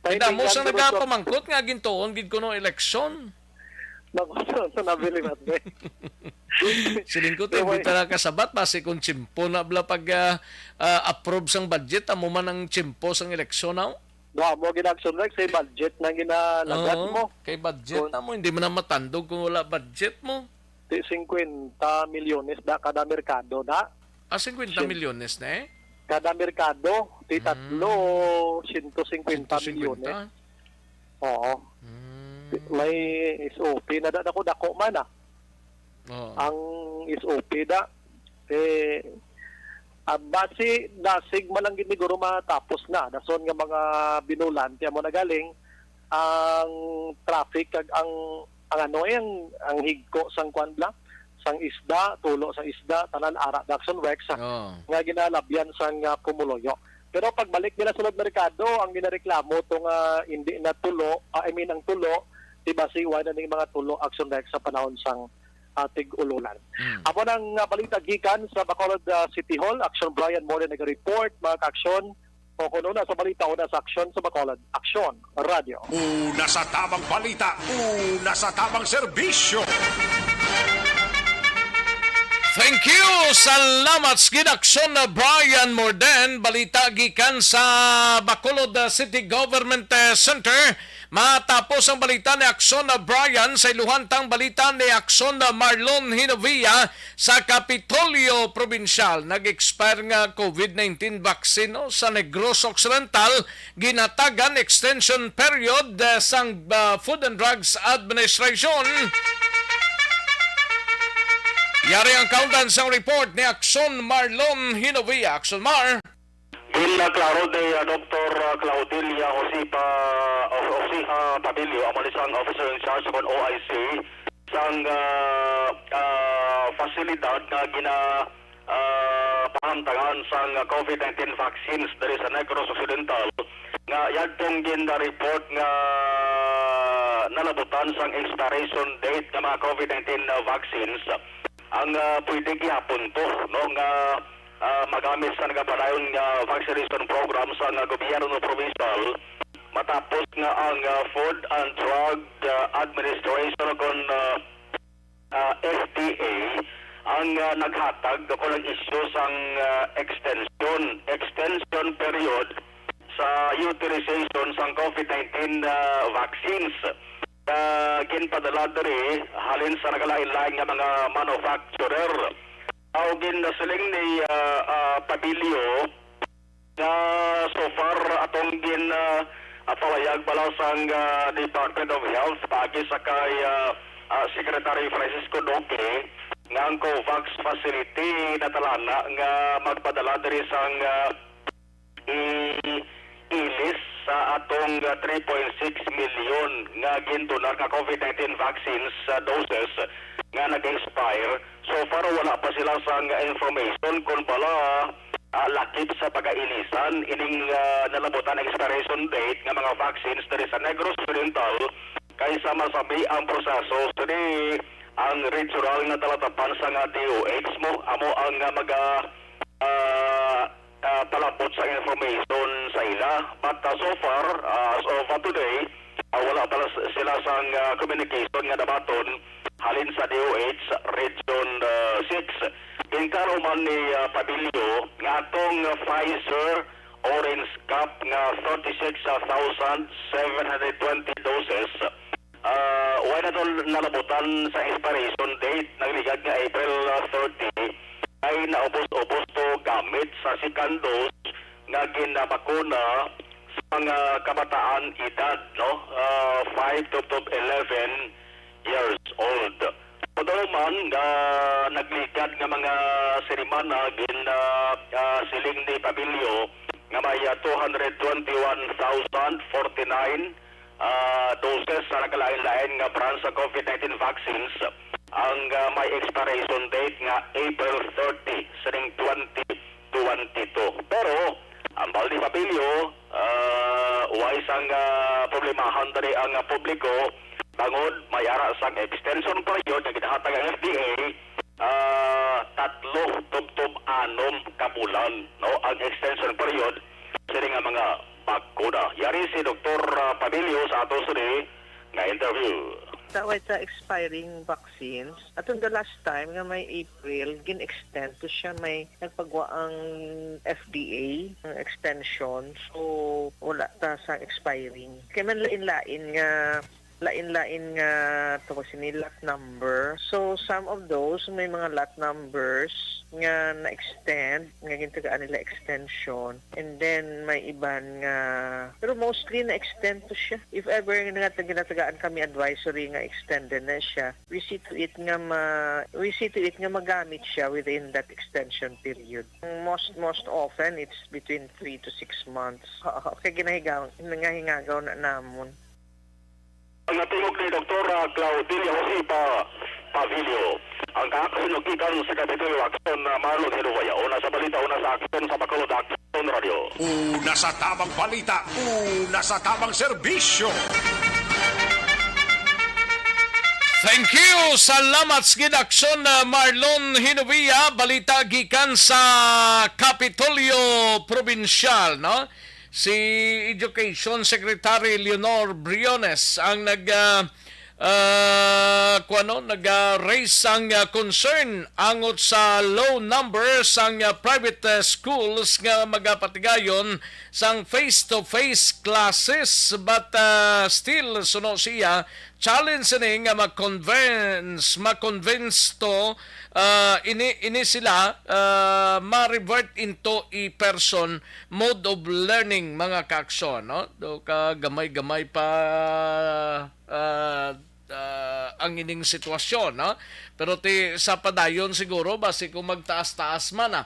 Kay damo Timingan sang guro to. Nagapamangkot nga gintuon gid kuno eleksyon. Naku, sa, sa nabilin natin, eh. Siling ko, te, Anyway. Di ta na kasabat, basi kung tiyempo na bala pag, ah, ah, approve sang budget, amo man ang tiyempo sang eleksyon, aw? Wa mo gid, Action Rex, eh, budget na ginalagat Oo, mo. Kay budget Kung na mo, hindi mo na matandog kung wala budget mo. Ti singkwenta milyones da kada merkado na. Ah, singkwenta Sin- milyones na eh? Kada merkado, ti Mm. tatlo, siyento singkwenta milyones. Siyento singkwenta? Oo. Mm. May S O P na da-, dako-dako man, ah. Oo. Ang S O P da, eh, ah, basi dasig man lang gid ni guro matapos na. Dason nga mga binulan, kaya mo nagaling, ang traffic kag ang, ang ano, eh, ang, ang higko sang kwan bla, sang isda, tulo sang isda, tanan ara, Action Rex, Oo. nga ginalabyan sang, ah, pumuluyo. Pero pagbalik nila sulod merkado, ang ginareklamo to nga hindi na tulo, ah, I mean, ang tulo, di ba, si wala na ning mga tulo, Action Rex, sa panahon sang, ah, tig-ulunan. Mm. Amo nang, ah, balita gikan sa Bacolod, ah, City Hall. Aksyon Brian More nag-report, mga ka-aksyon. O kung una sa balita, una sa aksyon sa Bacolod, Aksyon Radyo. Una sa tamang balita, una sa tamang serbisyo. Thank you. Salamat sa gid, Aksyon na Brian Morden. Balita gikan sa Bacolod, uh, City Government, uh, Center. Matapos ang balita ni Aksyon na Brian, sa iluhan tang balita ni Aksyon na Marlon Hinovia sa Kapitolyo Probinsyal. Nag-expire nga COVID nineteen vaccine, no, sa Negros Occidental, ginatagan extension period, eh, sang, ah, Food and Drugs Administration. Yari ang kaundan sang report ni Aksyon Marlon Hinovia. Aksyon Mar. Ginklaro ni, ah, Doktor, ah, Claudelia Josipa, o, Josiha Pabilio, amo ni sang officer in charge kon O I C, sang, ah, ah, fasilidad nga gina, ah, pahamtangan sang COVID nineteen vaccines diri sa Negros Occidental, nga yadtong gin-report nga nalabutan sang expiration date nga mga COVID nineteen vaccines, ang, ah, pwede gihapon to, no, nga, ah, magamit sa nagapadayon nga vaccination program sa nga gobyerno provincial, matapos nga ang, ah, Food and Drug, ah, Administration kon, ah, ah, F D A ang, ah, naghatag o nag-issue sang, ah, extension, extension period sa utilization sang COVID nineteen, ah, vaccines nga ginpadala diri halin sa nagalain-lain nga mga manufacturer. Aw ginasiling ni, ah, ah, Pabilio nga so far atong gin, ah, ah, pahayag bala sang, ah, Department of Health paagi sa kay, ah, ah, Secretary Francisco Duque nga ang COVAX facility natalana nga magpadala diri sang, ah, i-, ilis sa atong, ah, three point six million nga gindonar nga COVID nineteen vaccines, ah, doses nga nag-expire. So far, wala pa sila sang information kung bala, ah, lakip sa pagkailisan ining, ah, nalabutan expiration date nga mga vaccines diri sa Negros Occidental, kay sa masami ang proseso, sini ang regional nga talatapan sa nga D O H mo, amo ang, ah, maga, ah, ah, palabot sa information sa ila. But, ah, so far, ah, as of, ah, today, ah, wala pa s-, sila sang, ah, communication nga nabaton halin sa D O H Region, ah, six. Ginklaro man ni, ah, Pabilio nga atong, ah, Pfizer Orange Cap nga thirty-six thousand seven hundred twenty doses, ah, wala na to nalabutan sa expiration date, nagligad nga April, ah, thirty, ay naubos-ubos to gamit sa second dose nga ginabakuna sa mga kabataan edad, no? Ah, five to, to eleven years old. Sa daw man nga nagligad nga mga sinimana, gin, ah, ah, siling ni Pabilio nga may, ah, two hundred twenty-one thousand forty-nine, ah, doses sa nagalain-lain nga brand sa COVID nineteen vaccines ang, ah, may expiration date nga April thirty sining twenty twenty-two. Pero ang bal ni Pabilio, ah, way sang, ah, problemahan diri ang, ah, publiko, bangod may ara sang extension period nga ginahatag ang F D A, ah, tatlo tubtob anom ka bulan, no, ang extension period sini nga mga bakuna. Yari si Doktor, ah, Pabilio sa ato sini nga interview. Sa way sa expiring vaccines, atong the last time nga may April, gin-extend to siya, may nagpagwa ang F D A ng extension. So, wala ta sa expiring. Kaya man lain-lain nga, lain-lain nga, tawag sini, lot number. So, some of those, may mga lot numbers nga na-extend, nga gintagaan nila extension. And then, may iban nga, pero mostly na-extend to siya. If ever nga ginatagaan kami advisory nga extended na siya, we see to it nga ma-, we see to it nga magamit siya within that extension period. Most, most often, it's between three to six months. Kay ginahigaw-, nga hingagaw na namon. Ang natingog ni Doktora Claudelia Josipa Pavilio. Ang kaaksyon gikan sa Kapitolyo Aksyon na Marlon Hinuwaya. Una sa balita, una sa aksyon sa Bacolod Aksyon Radio. Una sa tamang balita, una sa tamang serbisyo. Thank you. Salamat sa gid, Aksyon, uh, Marlon Hinovia. Balita gikan sa Kapitolyo Probinsyal, no? Si Education Secretary Leonor Briones ang nag, uh, uh, kuwano, nag, uh, raise sang, uh, concern angot sa low number sang, uh, private, uh, schools nga magapatigayon sang face-to-face classes, but, uh, still, suno siya, challenge ini nga ma-convince, ma-convince to, uh, ini, ini sila, uh, ma-revert into a person mode of learning, mga kaaksyon, no? Do ka gamay-gamay pa, uh, uh, ang ining sitwasyon, no? Pero ti sa padayon siguro, basi kung magtaas-taas man, ah.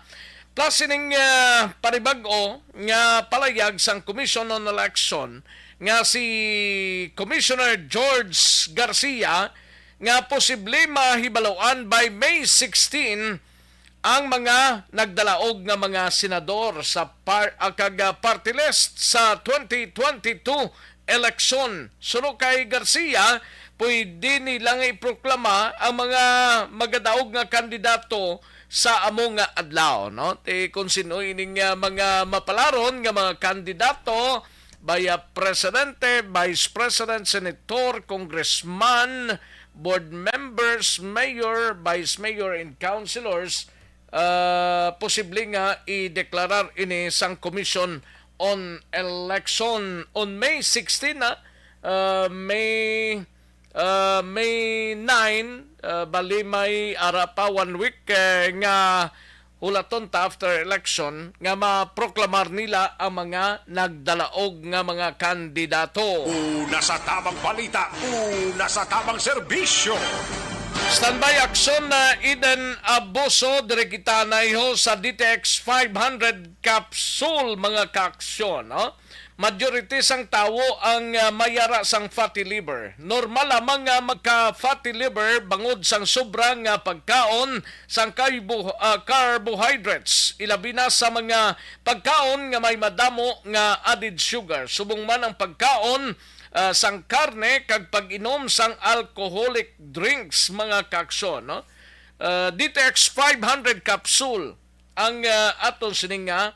Plus ining, ah, panibag-o nga palayag sang Commission on Election nga si Commissioner George Garcia nga posible mahibaluan by May sixteen ang mga nagdalaog nga mga senador sa par-, ah, kag, ah, party list sa twenty twenty-two eleksyon. Suno kay Garcia, pwede nila nga iproklama ang mga magadaog nga kandidato sa amo nga adlaw, no? Ti kung sino ining, ah, mga mapalaron nga mga kandidato, by, ah, presidente, vice president, senator, congressman, board members, mayor, vice mayor, and councilors, ah, posible nga ideklarar ini sang Commission on Election on May sixteen, ah, ah, May, ah, May nine, ah, bali may ara pa one week, eh, nga hulaton ta after election nga maproklamar nila ang mga nagdalaog nga mga kandidato. Una sa tamang balita, una sa tamang serbisyo. Standby, Aksyon, na Eden Abuso, diri kita naiho sa D T X five hundred capsule, mga kaaksyon, no? Majority sang tawo ang, ah, mayara sang fatty liver. Normal lamang nga magka-fatty liver bangod sang sobra nga pagkaon sang carbo-, ah, carbohydrates, ilabi na sa mga pagkaon nga may madamo nga added sugar, subong man ang pagkaon, ah, sang karne kag pag-inom sang alcoholic drinks, mga kaaksyon, no? Ah, D T X five hundred capsule ang, ah, aton sining nga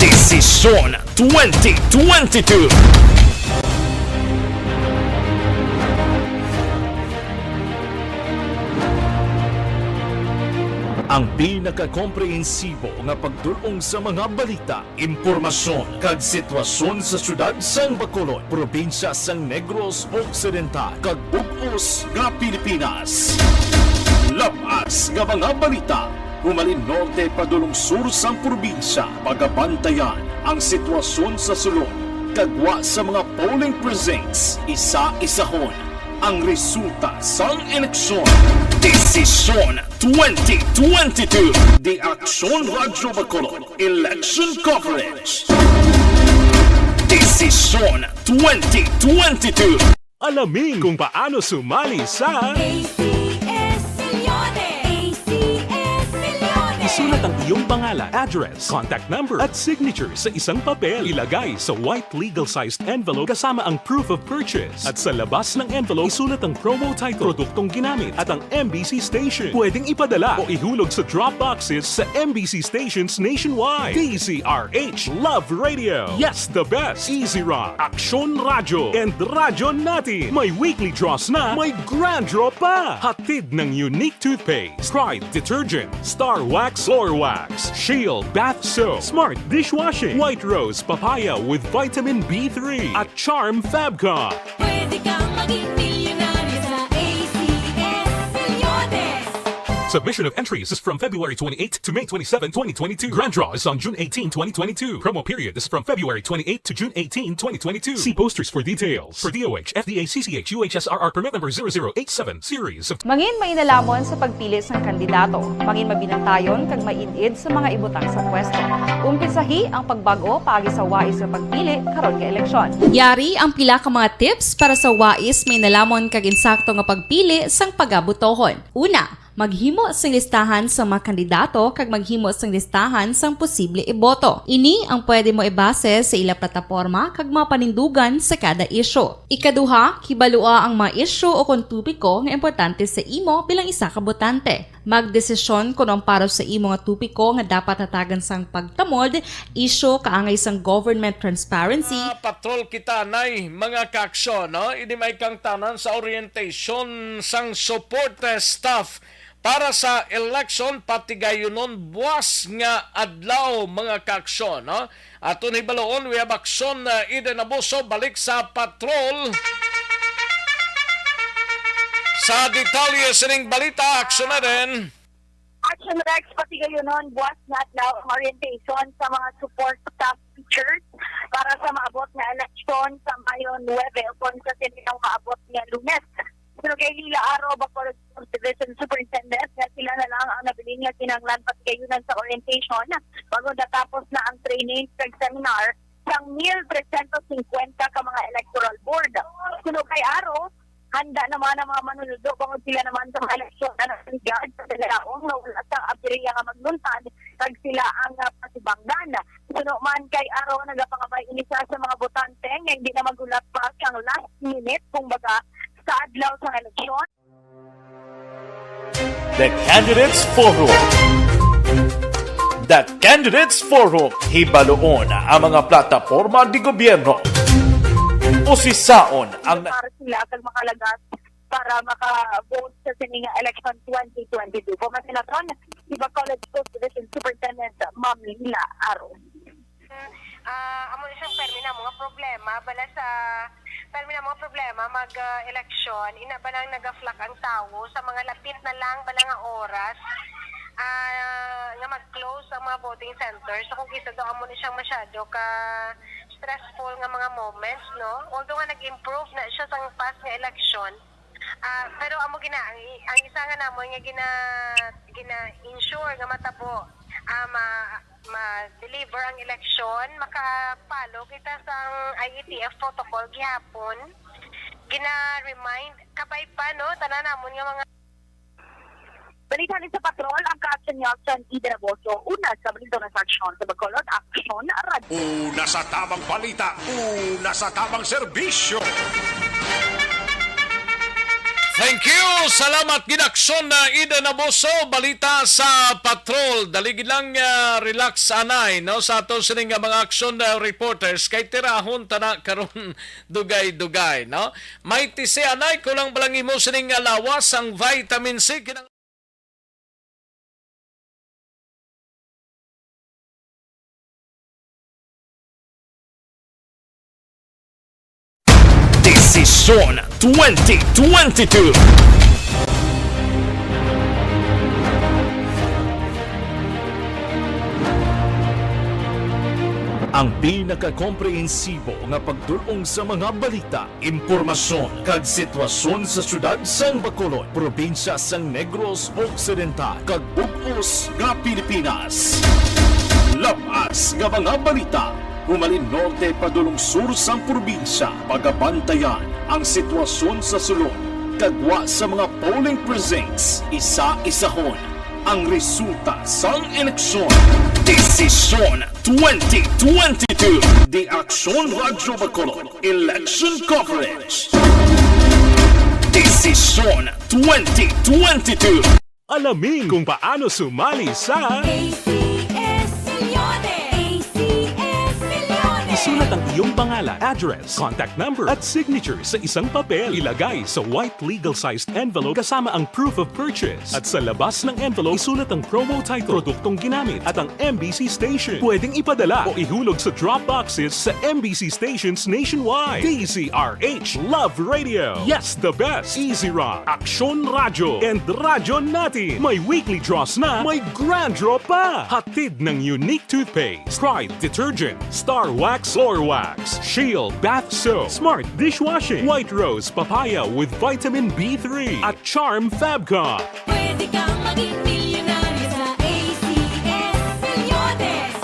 Desisyon twenty twenty-two. Ang pinakakomprehensibo nga pagdul-ong sa mga balita, impormasyon, kag sitwasyon sa siyudad sang Bacolod, probinsya sang Negros Occidental, kag bug-os nga Pilipinas. Lab-as nga mga balita, humalin norte padulong sur sang probinsya, pagabantayan ang sitwasyon sa sulod, kag wa sa mga polling precincts, isa-isahon ang resulta sang eleksyon. Desisyon twenty twenty-two, The Aksyon Radyo Bacolod Election Coverage. Desisyon twenty twenty-two. Alamin kung paano sumali sa A C S Millones! A C S Millones! Isulat ang iyong pangalan, address, contact number, at signature sa isang papel. Ilagay sa white legal-sized envelope kasama ang proof of purchase. At sa labas ng envelope, isulat ang promo title, produktong ginamit, at ang M B C station. Pwedeng ipadala o ihulog sa drop boxes sa M B C stations nationwide. D Z R H Love Radio. Yes, the best. Easy Rock, Aksyon Radyo, and Radyo Natin. May weekly draws na, may grand draw pa. Hatid ng Unique Toothpaste, Pride Detergent, Star Wax Floor Wax, Shield Bath Soap, Smart Dishwashing, White Rose Papaya with Vitamin B three, at Charm Fabcon. Pwede kang maging milyonaryo sa A C S Millones. Submission of entries is from February twenty-eight to May twenty-seven, twenty twenty-two. Grand draw is on June eighteen, twenty twenty-two. Promo period is from February twenty-eight to June eighteen, twenty twenty-two. See posters for details. For D O H, F D A, C C H, U H S R R permit number zero zero eight seven series of Mangin mainalamon sa pagpili sang kandidato. Mangin mabinantayon kag maid-id sa mga ibutang sa pwesto. Umpisahi ang pagbag-o paagi sa wais nga pagpili karon nga eleksyon. Yari ang pila ka mga tips para sa wais, mainalamon kag insakto nga pagpili sang pagabutohon. Una, Maghimo sing listahan sang mga kandidato kag maghimo sing listahan sang posible iboto. Ini ang pwede mo ibase sa ila plataporma kag mga panindugan sa kada isyu. Ikaduha, kibalua ang mga isyu o kon topiko nga importante sa imo bilang isa ka botante. Magdesisyon kon ang para sa imo nga topiko nga dapat hatagan sang pagtamod, isyu kaangay sang government transparency, Ah, patrol kita, nay, mga kaaksyon, no? Ini may kang tanan sa orientation sang support, eh, staff para sa election, patigayunon buas nga adlaw, mga kaaksyon, no? Aton hibaluon, we have action, uh, Eden Abuso, balik sa patrol. Sa detalye sining balita, action na din. Action Rex, patigayunon, buas nga adlaw ang orientation sa mga support staff teachers para sa maabot nga eleksyon sa Mayo nuebe o kon sa sini nga maabot nga Lunes. Suno kay Lila Aro, Bacolod Division Superintendent, nga sila na lang ang nabilin nga kinahanglan patigayunan sa orientation bag-o natapos na ang training kag seminar sang mil tresyentos singkwenta ka mga electoral board. Suno kay Aro, handa naman ang mga manunodlo bangod sila naman sa mga eleksyon na nagligad sa Dalaong nga wala sang aberya nga magluntad kag sila ang, ah, pasubangdan. Suno man kay Aro, nagapangabay ini sa, sa mga botante nga hindi na maghulat pa sang last minute, kumbaga, sa adlaw sang eleksyon. The Candidates Forum. The Candidates Forum. Hibaluon ang mga plataporma di gobyerno. Usisaon ang Para sila kag makalagas para maka-vote sa sini nga election twenty twenty-two. Pumati naton, iba College School Division Superintendent, Ma'am Lila Aro. Ah, amo ni siyang permi namo nga problema, bala sa permi namo nga problema mag, ah, eleksyon, ina ba nang naga-flock ang tawo sa mga lapit na lang bala nga oras, ah, nga mag-close ang mga voting center. So, kung isa daw, amo ni siyang masyado ka stressful nga mga moments, no? Although nga nag-improve na siya sa past nga eleksyon, ah, pero amo gina, ang, ang isa nga namon nga gina, gina-ensure nga matabo, ah, ma, ma-deliver ang eleksyon, maka-follow kita sang I E T F protocol gihapon. Gina-remind, kabay pa, no, tanan namon nga mga Balita ni sa Patrol, ang kaaksyon ni Aksyon Ida Raboso, una sa balita na sa aksyon sa Bacolod, Aksyon Radyo. Una sa tamang balita, una sa tamang serbisyo. Thank you. Salamat gid, Aksyon na Ida Naboso. Balita sa Patrol. Dali gid lang, ah, relax anay, no, sa ato sining nga mga aksyon na reporters kay tirahon ta na karon dugay-dugay, no? May tisi anay, kulang ba lang imo sining nga lawas ang vitamin C? Kinang- Desisyon twenty twenty-two. Ang pinakakomprehensibo nga pagdul-ong sa mga balita, impormasyon, kag sitwasyon sa siyudad sang Bacolod, probinsya sang Negros Occidental, kag bug-os nga Pilipinas. Lab-as nga mga balita, humalin norte padulong sur sang probinsya, pagabantayan ang sitwasyon sa sulod, kag gwa sa mga polling precincts, isa-isahon ang resulta sang eleksyon. Desisyon twenty twenty-two. The Aksyon Radyo Bacolod Election Coverage. Desisyon twenty twenty-two. Alamin kung paano sumali sa A C S Millones! A C S Millones! Isulat ang iyong pangalan, address, contact number, at signature sa isang papel. Ilagay sa white legal-sized envelope kasama ang proof of purchase. At sa labas ng envelope, isulat ang promo title, produktong ginamit, at ang M B C station. Pwedeng ipadala o ihulog sa drop boxes sa M B C stations nationwide. D Z R H Love Radio. Yes, the best. Easy Rock, Aksyon Radyo, and Radyo Natin. May weekly draws na, may grand draw pa. Hatid ng Unique Toothpaste, Pride Detergent, Star Wax Floor Wax, Shield Bath Soap, Smart Dishwashing, White Rose Papaya with Vitamin B three, at Charm Fabcon. Pwede kang maging milyonaryo sa A C S Millones.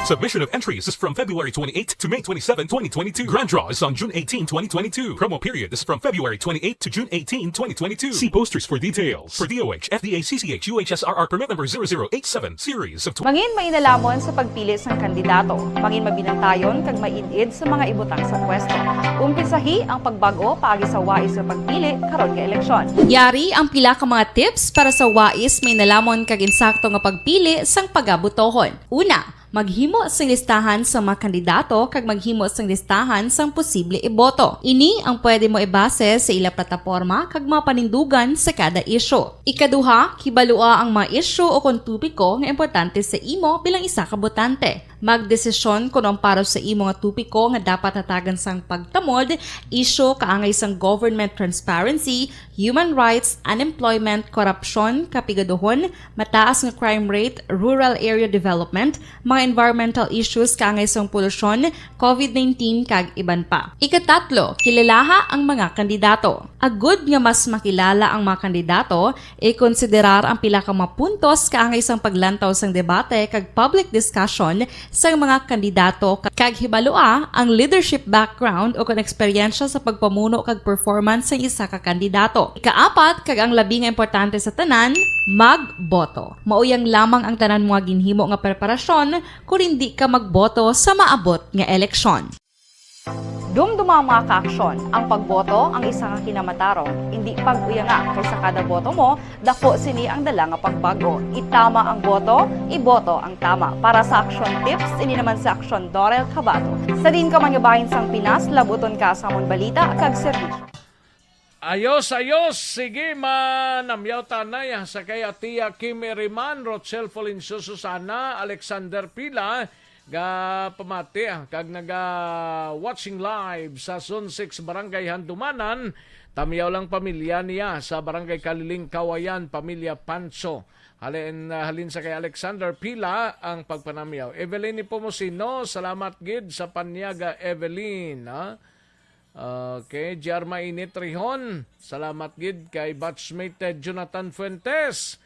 Submission of entries is from February twenty-eighth to May twenty-seven, twenty twenty-two. Grand draw is on June eighteen, twenty twenty-two. Promo period is from February twenty-eighth to June eighteen, twenty twenty-two. See posters for details. For D O H, F D A, C C H, U H S R R permit number zero zero eight seven, series of tw- Mangin mainalhamon sa pagpili sang kandidato. Mangin mabinantayon kag maid-id sa mga ibutang sa pwesto. Umpisahi ang pagbag-o paagi sa wais nga pagpili karon nga eleksyon. Yari ang pila ka mga tips para sa wais, mainalhamon kag insakto nga pagpili sang pagabutohon. Una, maghimo sing listahan sa mga kandidato kag maghimo sing listahan sang posible iboto. Ini ang pwede mo ibase sa ila plataporma kag mga panindugan sa kada isyu. Ikaduha, hibalua ang mga isyu o kon topiko nga importante sa imo bilang isa ka botante. Magdesisyon kon ang para sa imo nga topiko nga dapat hatagan sang pagtamod, isyu kaangay sang government transparency, human rights, unemployment, korupsyon, kapigaduhon, mataas nga crime rate, rural area development, mga environmental issues kaangay sang polusyon, covid nineteen, kag iban pa. Ikatatlo, kilalaha ang mga kandidato. Agud nga mas makilala ang mga kandidato, ikonsiderar ang pila ka mga puntos kaangay sang paglantaw sang debate kag public discussion sang mga kandidato, kag hibalua ang leadership background o kon eksperyensya sa pagpamuno kag performance sang isa ka kandidato. Ikaapat, kag ang labi nga importante sa tanan, magboto. Mauyang lamang ang tanan mga ginhimo nga preparasyon kon indi ka magboto sa maabot nga eleksyon. Dumduma ang mga kaaksyon. Ang pagboto ang isa ka kinamatarong. Indi pag-uyanga, kay sa kada boto mo, dako sini ang dala nga pagbag-o. Itama ang boto, iboto ang tama. Para sa Aksyon Tips, ini naman si Aksyon Dorel Cabato. Sa diin ka man nga bahin sang Pinas, labuton ka sa amon balita kag serbisyo. Ayos, ayos. Sige, manamyaw tanay, ah, sa kay Atia Kim Eriman, Rochelle Florencio Susana, Alexander Pila, ga pamati, ah, kag naga watching live sa Zone six Barangay Handumanan. Tamyaw lang pamilya niya sa Barangay Kaliling, Kawayan, pamilya Pancho. Halin, ah, halin sa kay Alexander Pila ang pagpanamyaw. Evelyn Nepomuceno, salamat gid sa panyaga, Evelyn, ha? Okay, J R Mainit Rihon, salamat gid kay batchmate, eh, Jonathan Fuentes.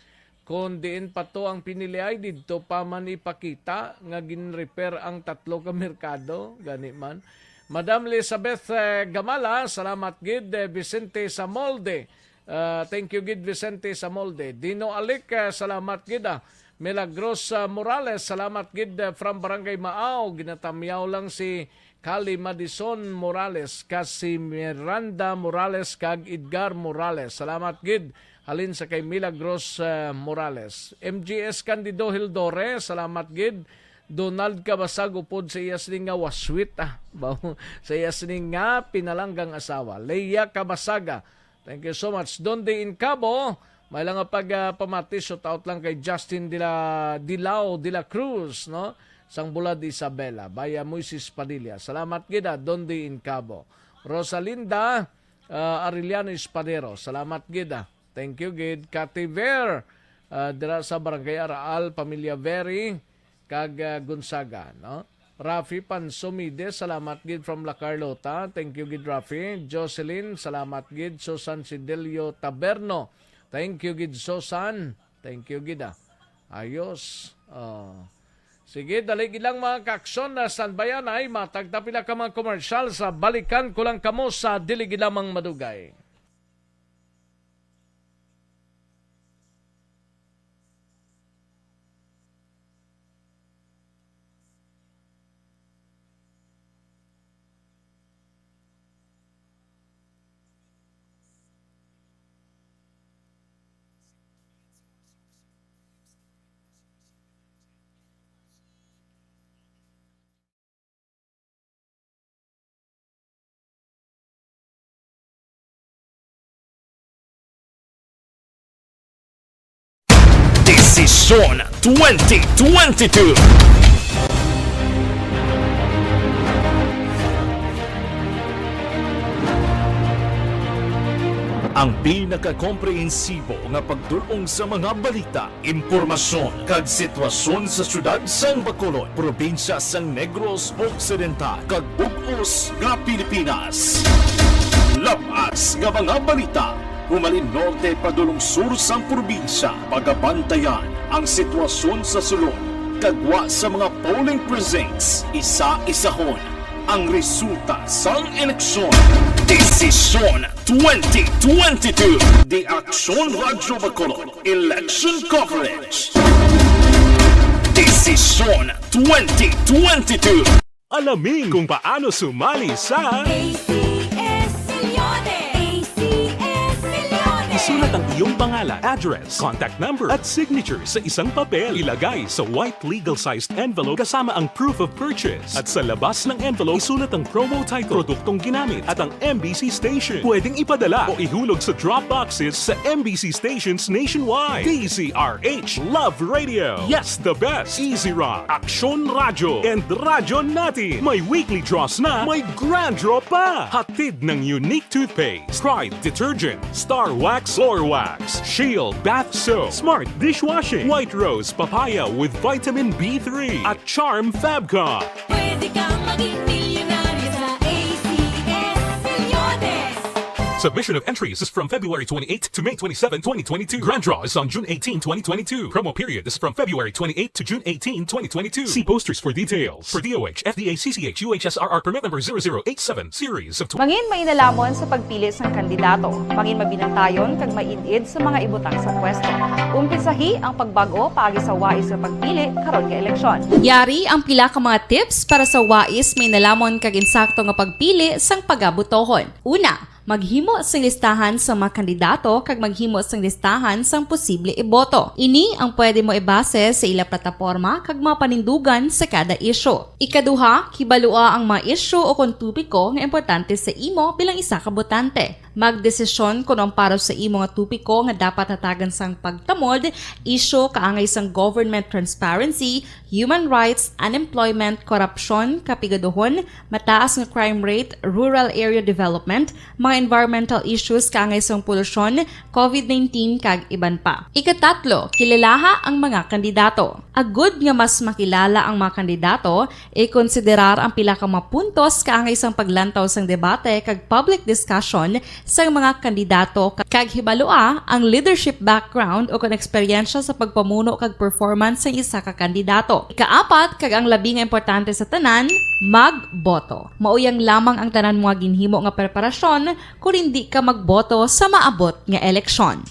Kon diin pa to ang piniliay, didto pa man ipakita nga gin-repair ang tatlo ka merkado, gani man. Madam Elizabeth, eh, Gamala, salamat gid, eh, Vicente Samolde. Ah, thank you gid, Vicente Samolde. Dino Alic, eh, salamat gid, ah. Milagros, ah, Morales, salamat gid, ah, from Barangay Maaw. Ginatamyaw lang si Kali Madison Morales, kag si Miranda Morales, kag Edgar Morales. Salamat gid. Halin sa kay Milagros, ah, Morales. M G S Candido Hildore, salamat gid. Donald Cabasag upod sa iya sining nga waswit, ah. Baw-, sa iya sining nga pinalanggang asawa. Leia Cabasaga, thank you so much. Don D in Cabo, may lang nga pag, ah, pamati, shout out lang kay Justin Dila, Dilao de la Cruz, no? Sang Bulad, Isabela, via Moises Padilla. Salamat gid, ah, Don D in Cabo. Rosalinda, ah, Arellano Espadero, salamat gid, ah. Thank you gid. Cathy Ver, ah, dira sa Barangay Araal, pamilya Very, kag, ah, Gonzaga, no? Rafi Pansomide, salamat gid from La Carlota. Thank you gid, Rafi. Jocelyn, salamat gid. Susan Sidelio Taberno. Thank you gid, Susan. Thank you gid, ah. Ayos. Oh. Sige, dali gid lang, mga kaaksyon, na standbyan ay matagta pila ka mga komersyal sa balikan ko lang kamo sa dili gid lamang madugay. Desisyon twenty twenty-two. Ang pinakakomprehensibo nga pagdul-ong sa mga balita, impormasyon, kag sitwasyon sa siyudad sang Bacolod, probinsya sang Negros Occidental, kag bug-os nga Pilipinas. Lab-as nga mga balita, humalin norte padulong sur sang probinsya. Pagabantayan ang sitwasyon sa sulod, kag wa sa mga Polling precincts, isa-isahon ang resulta sang eleksyon. Desisyon twenty twenty-two. The Aksyon Radyo Bacolod Election Coverage. Desisyon twenty twenty-two. Alamin kung paano sumali sa A C S Millones. A C S Millones. Isulat ang iyong pangalan, address, contact number, at signature sa isang papel. Ilagay sa white legal-sized envelope kasama ang proof of purchase. At sa labas ng envelope, isulat ang promo title, produktong ginamit, at ang M B C station. Pwedeng ipadala o ihulog sa drop boxes sa M B C stations nationwide. D Z R H, Love Radio. Yes, the best. Easy Rock, Aksyon Radyo, and Radyo Natin. May weekly draws na, may grand draw pa. Hatid ng Unique Toothpaste, Pride Detergent, Star Wax, Floor Wax, Shield Bath Soap, Smart Dishwashing, White Rose Papaya with Vitamin B three, at Charm Fabcon. Pwede kang maging milyonaryo sa A C S Millones. Submission of entries is from February twenty-eight to May twenty-seven, twenty twenty-two. Grand draw is on June eighteen, twenty twenty-two. Promo period is from February twenty-eight to June eighteen, twenty twenty-two. See posters for details. For D O H, F D A, C C H, U H S R R permit number zero zero eight seven, series of tw- Mangin mainalamon sa pagpili sang kandidato. Mangin mabinantayon kag maid-id sa mga ibutang sa pwesto. Umpisahi ang pagbag-o paagi sa wais nga pagpili karon nga eleksyon. Yari ang pila ka mga tips para sa wais mainalamon kag insakto nga pagpili sang pagabotohon. Una, maghimo sing listahan sa mga kandidato kag maghimo sing listahan sang posible iboto. Ini ang pwede mo ibase sa ila plataporma kag mga panindugan sa kada isyu. Ikaduha, hibalua ang mga isyu o kon topiko nga importante sa imo bilang isa ka botante. Magdesisyon kon ang para sa imo nga topiko nga dapat hatagan sang pagtamod, isyu kaangay sang government transparency, human rights, unemployment, korupsyon, kapigaduhon, mataas nga crime rate, rural area development, mga environmental issues kaangay sang polusyon, covid nineteen, kag iban pa. Ikatatlo, kilalaha ang mga kandidato. Agud nga mas makilala ang mga kandidato, ikonsiderar ang pila ka mga puntos kaangay sang paglantaw sang debate kag public discussion sang mga kandidato, kag hibalua ang leadership background o kon eksperyensya sa pagpamuno kag performance sang isa ka kandidato. Ikaapat, kag ang labi nga importante sa tanan, magboto. Mauyang lamang ang tanan mga ginhimo nga preparasyon kon indi ka magboto sa maabot nga eleksyon.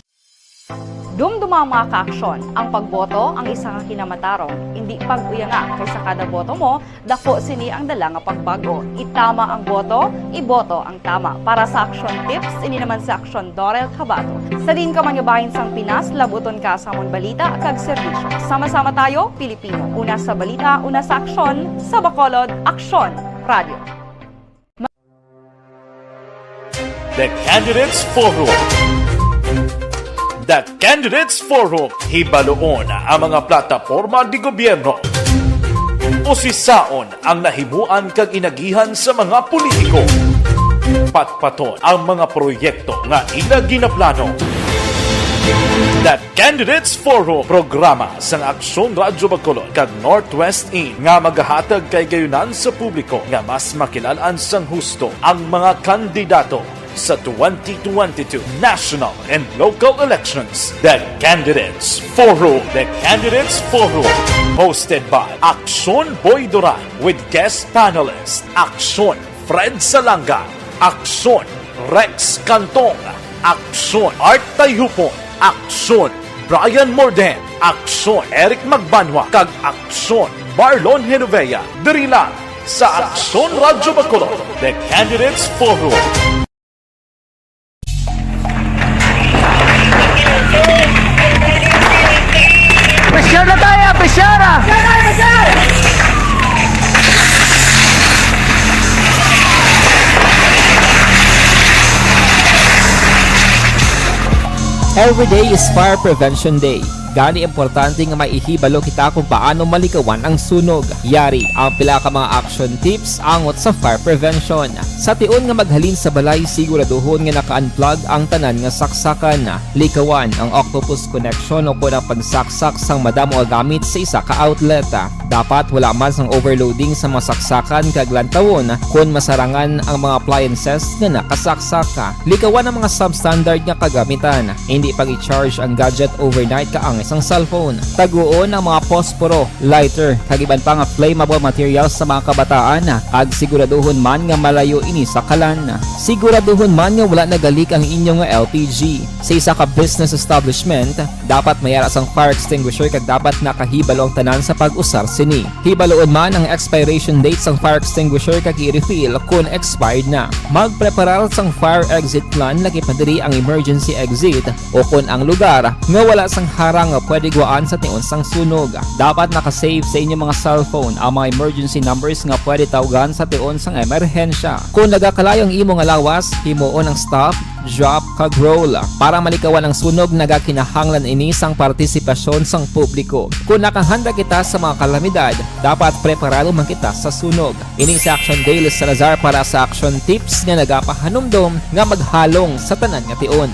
Dumduma ang mga kaaksyon, ang pagboto ang isa ka kinamatarong. Indi pag-uyanga, kay sa kada boto mo, daku sini ang dala nga pagbag-o. Itama ang boto, iboto ang tama. Para sa Aksyon Tips, ini naman si Aksyon Dorel Cabato. Sa diin ka man nga bahin sang Pinas, labuton ka sa amon balita kag serbisyo. Sama-sama tayo, Pilipino. Una sa balita, una sa aksyon, sa Bacolod, Aksyon Radio. The Candidates Forum. The Candidates Forum, hibaluon ang mga plataporma de gobierno. Usisaon ang nahimuan kag inagihan sa mga politiko. Patpaton ang mga proyekto nga ila ginaplano. The Candidates Forum, programa sang Aksyon Radyo Bacolod kag Northwest Inn nga magahatag kahigayonan sa publiko nga mas makilal-an sang husto ang mga kandidato sa twenty twenty-two national and local elections. The Candidates Forum. The Candidates Forum, hosted by Aksyon Boy Duran with guest panelist Aksyon Fred Salanga, Aksyon Rex Cantong, Aksyon Art Tayhupon, Aksyon Brian Morden, Aksyon Eric Magbanwa, kag Aksyon Marlon Genovea, diri lang sa Aksyon Radyo Bacolod, The Candidates Forum. Pressure na tayo! Pressure! Every day is Fire Prevention Day. Gani, importante nga may ihibalo kita kung paano malikawan ang sunog. Yari ang pila ka mga action tips angot sa fire prevention. Sa tion nga maghalin sa balay, siguraduhon nga naka-unplug ang tanan nga saksakan. Likawan ang octopus connection o kon ang pagsaksak sang madamo nga gamit sa isa ka outlet. Dapat wala man sang overloading sa mga saksakan kag lantawon kon masarangan ang mga appliances nga nakasaksaka. Likawan ang mga substandard nga kagamitan. Hindi pag-i-charge ang gadget overnight kaangay sang cellphone. Taguon ang mga posporo, lighter, kag iban pa nga flammable materials sa mga kabataan, kag siguraduhon man nga malayo ini sa kalan. Siguraduhon man nga wala nagalik ang inyo nga L P G. Sa isa ka business establishment, dapat may ara sang fire extinguisher kag dapat nakahibalo ang tanan sa pag-usar sini. Hibaluon man ang expiration date sang fire extinguisher kag i-refill kon expired na. Magpreparar sang fire exit plan, lakip na diri ang emergency exit, o kon ang lugar nga wala sang harang nga pwede guwaan sa tion sang sunog. Dapat naka-save sa inyo mga cellphone ang mga emergency numbers nga pwede tawgan sa tion sang emerhensya. Kon nagakalayo ang imo nga lawas, himuon ang stop, drop, kag roll. Para malikawan ang sunog, nagakinahanglan ini sang partisipasyon sang publiko. Kon nakahanda kita sa mga kalamidad, dapat preparado man kita sa sunog. Ini si Action Dale Salazar para sa Action Tips nga nagapahanumdom nga maghalong sa tanan nga tion.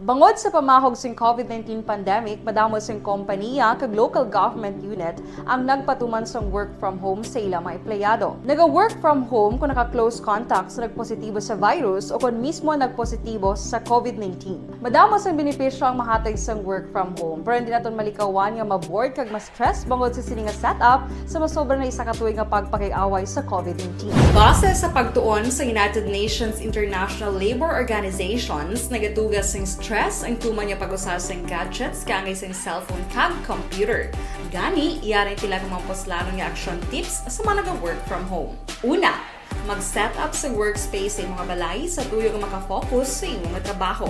Bangod sa pamahog sing COVID nineteen pandemic, madamo sing kompaniya kag local government unit ang nagpatuman sang work from home sa ila mga empleyado. Naga-work from home kung naka-close contact sa nagpositibo sa virus o kon mismo nagpositibo sa COVID nineteen. Madamo sang benepisyo ang mahatag sang work from home, pero hindi naton malikawan nga ma-bored kag ma-stress bangod sa sini nga setup sa masobra na isa ka tuig nga pagpakig-away sa COVID nineteen. Base sa pagtuon sa United Nations International Labor Organizations, nagatuga sing stress ang tuman nga pag-usa sing gadgets kaangay sing cellphone kag computer. Gani, yari ang pila ka mga puslanon nga action tips sa mga naga-work from home. Una, mag-set up sa workspace sa imong balay sa tuyo nga makafocus sa imong trabaho.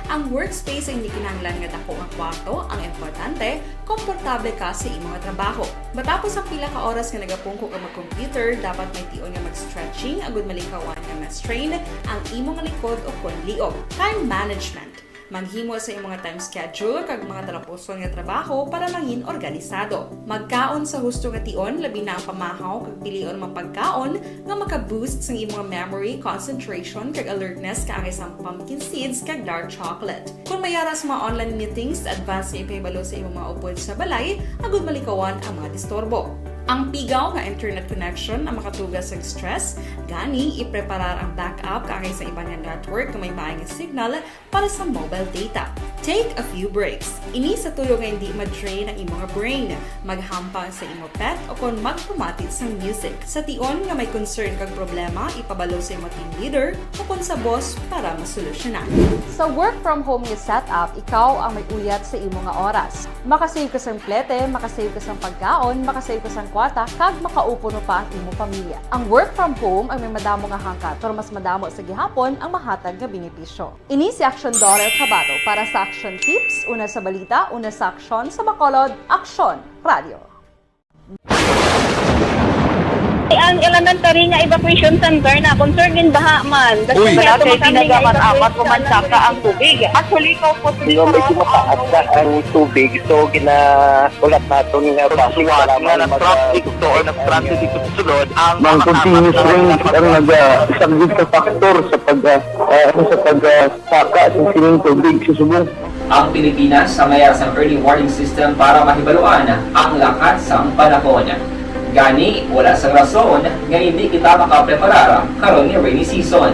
Ang workspace ay hindi kinahanglan nga dako nga kwarto, ang importante, komportable ka sa imong trabaho. Matapos ang pila ka oras nga nagapungko ka mag-computer, dapat may tion nga mag-stretching agud malikawan nga ma-strain ang imong likod o kon liog. Time management. Maghimo sa imong time schedule kag mga talapuson nga trabaho para mangin organisado. Magkaon sa husto nga tion, labi na ang pamahaw kag pilion mga pagkaon nga maka-boost sang imong memory, concentration, kag alertness kaangay sang pumpkin seeds kag dark chocolate. Kung may ara sa mga online meetings, advance nga ipahibalo sa imong mga upod sa balay agud malikawan ang mga disturbo. Ang pigaw nga internet connection ang makatuga sang stress, gani ipreparar ang backup kaangay sa iban nga network nga may maay nga signal para sa mobile data. Take a few breaks. Ini sa tuyo nga hindi ma-drain ang imong brain. Maghampang sa imo pet o kon magpamati sang music. Sa tion nga may concern kag problema, ipabalo sa imo team leader o kon sa boss para masolusyonan. Sa work from home nga setup, ikaw ang may uyat sa imo nga oras. Makasave ka sang plete, makasave ka sang pagkaon, makasave ka sang kwarta, kag makaupod pa ang imo pamilya. Ang work from home ang may madamo nga hangkat, pero mas madamo sa gihapon ang mahatag nga benepisyo. Ini si Action Daughter Kabato para sa Action Tips, una sa balita, una sa aksyon, sa Bacolod, Aksyon Radio. Ang elementary nga evacuation center na concern din baha man. Uy, wala kay tinaga man apat ko man saka ang tubig. Actually, ko po. Di ba medyo mataas na ang tubig, so ginaulat naton nga basi nga nag-traffic to or nag-traffic dito sa sulod ang mga continuous rain ang nagasaglit sa factor sa pag, ah, ah, ano, sa pag, ah, saka sa sining tubig sa subong. Ang Pilipinas ang may sang early warning system para mahibaluan ang lakat sang panahon. Gani, wala sang rason nga hindi kita makapreparar karon nga rainy season.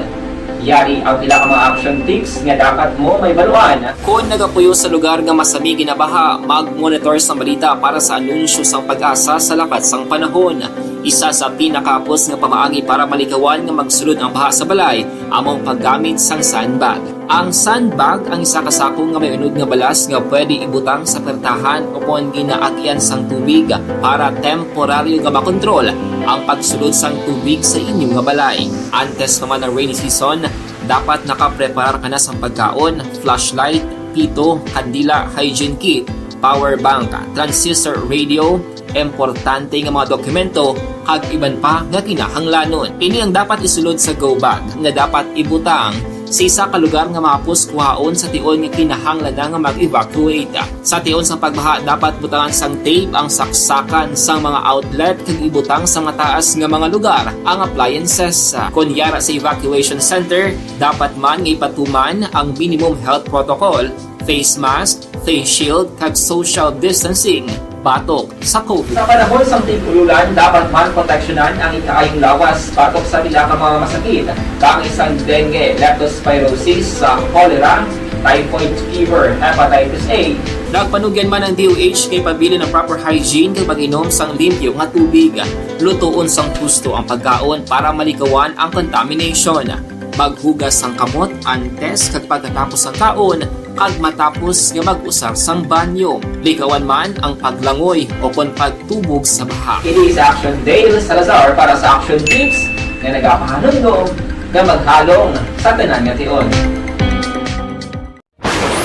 Yari ang pila ka mga action tips nga dapat mo mahibaluan. Kon nagapuyo sa lugar nga masami ginabaha, mag-monitor sa balita para sa anunsyo sang PAGASA sa lakat sang panahon. Isa sa pinakahapos nga pamaagi para malikawan nga magsulod ang baha sa balay amo ang paggamit sang sandbag. Ang sandbag ang isa ka sako nga may unod nga balas nga pwede ibutang sa pertahan o kon ginaagian sang tubig para temporaryo nga makontrol ang pagsulod sang tubig sa inyo nga balay. Antes pa man ang rainy season, dapat nakapreparar ka na sang pagkaon, flashlight, pito, kandila, hygiene kit, power bank, transistor radio, importante nga mga dokumento, kag iban pa nga kinahanglanon. Ini ang dapat isulod sa go bag nga dapat ibutang sa isa ka lugar nga mahapos kuhaon sa tion nga kinahanglan na nga mag-evacuate. Sa tion sang pagbaha, dapat butangan sang tape ang saksakan sang mga outlet kag ibutang sa mataas nga mga lugar ang appliances. Kon yara sa evacuation center, dapat man nga ipatuman ang minimum health protocol, face mask, face shield, kag social distancing batok sa COVID. Sa panahon sang tig-ululan, dapat man proteksyonan ang ikaayong lawas batok sa pila ka mga masakit, kaangay sang dengue, leptospirosis, sa cholera, typhoid fever, hepatitis A. Nagpanugyan man ang D O H kay pabilin ang proper hygiene kag pag-inom sang limpyo nga tubig. Lutoon sang husto ang pagkaon para malikawan ang contamination. Maghugas sang kamot antes kag pagkatapos sang kaon, kag matapos nga mag-usar sang banyo. Likawan man ang paglangoy o kon pagtubog sa baha. Ini si Action Dale Salazar para sa Action Tips nga nagapahanumdom nga maghalong sa tanan nga tion.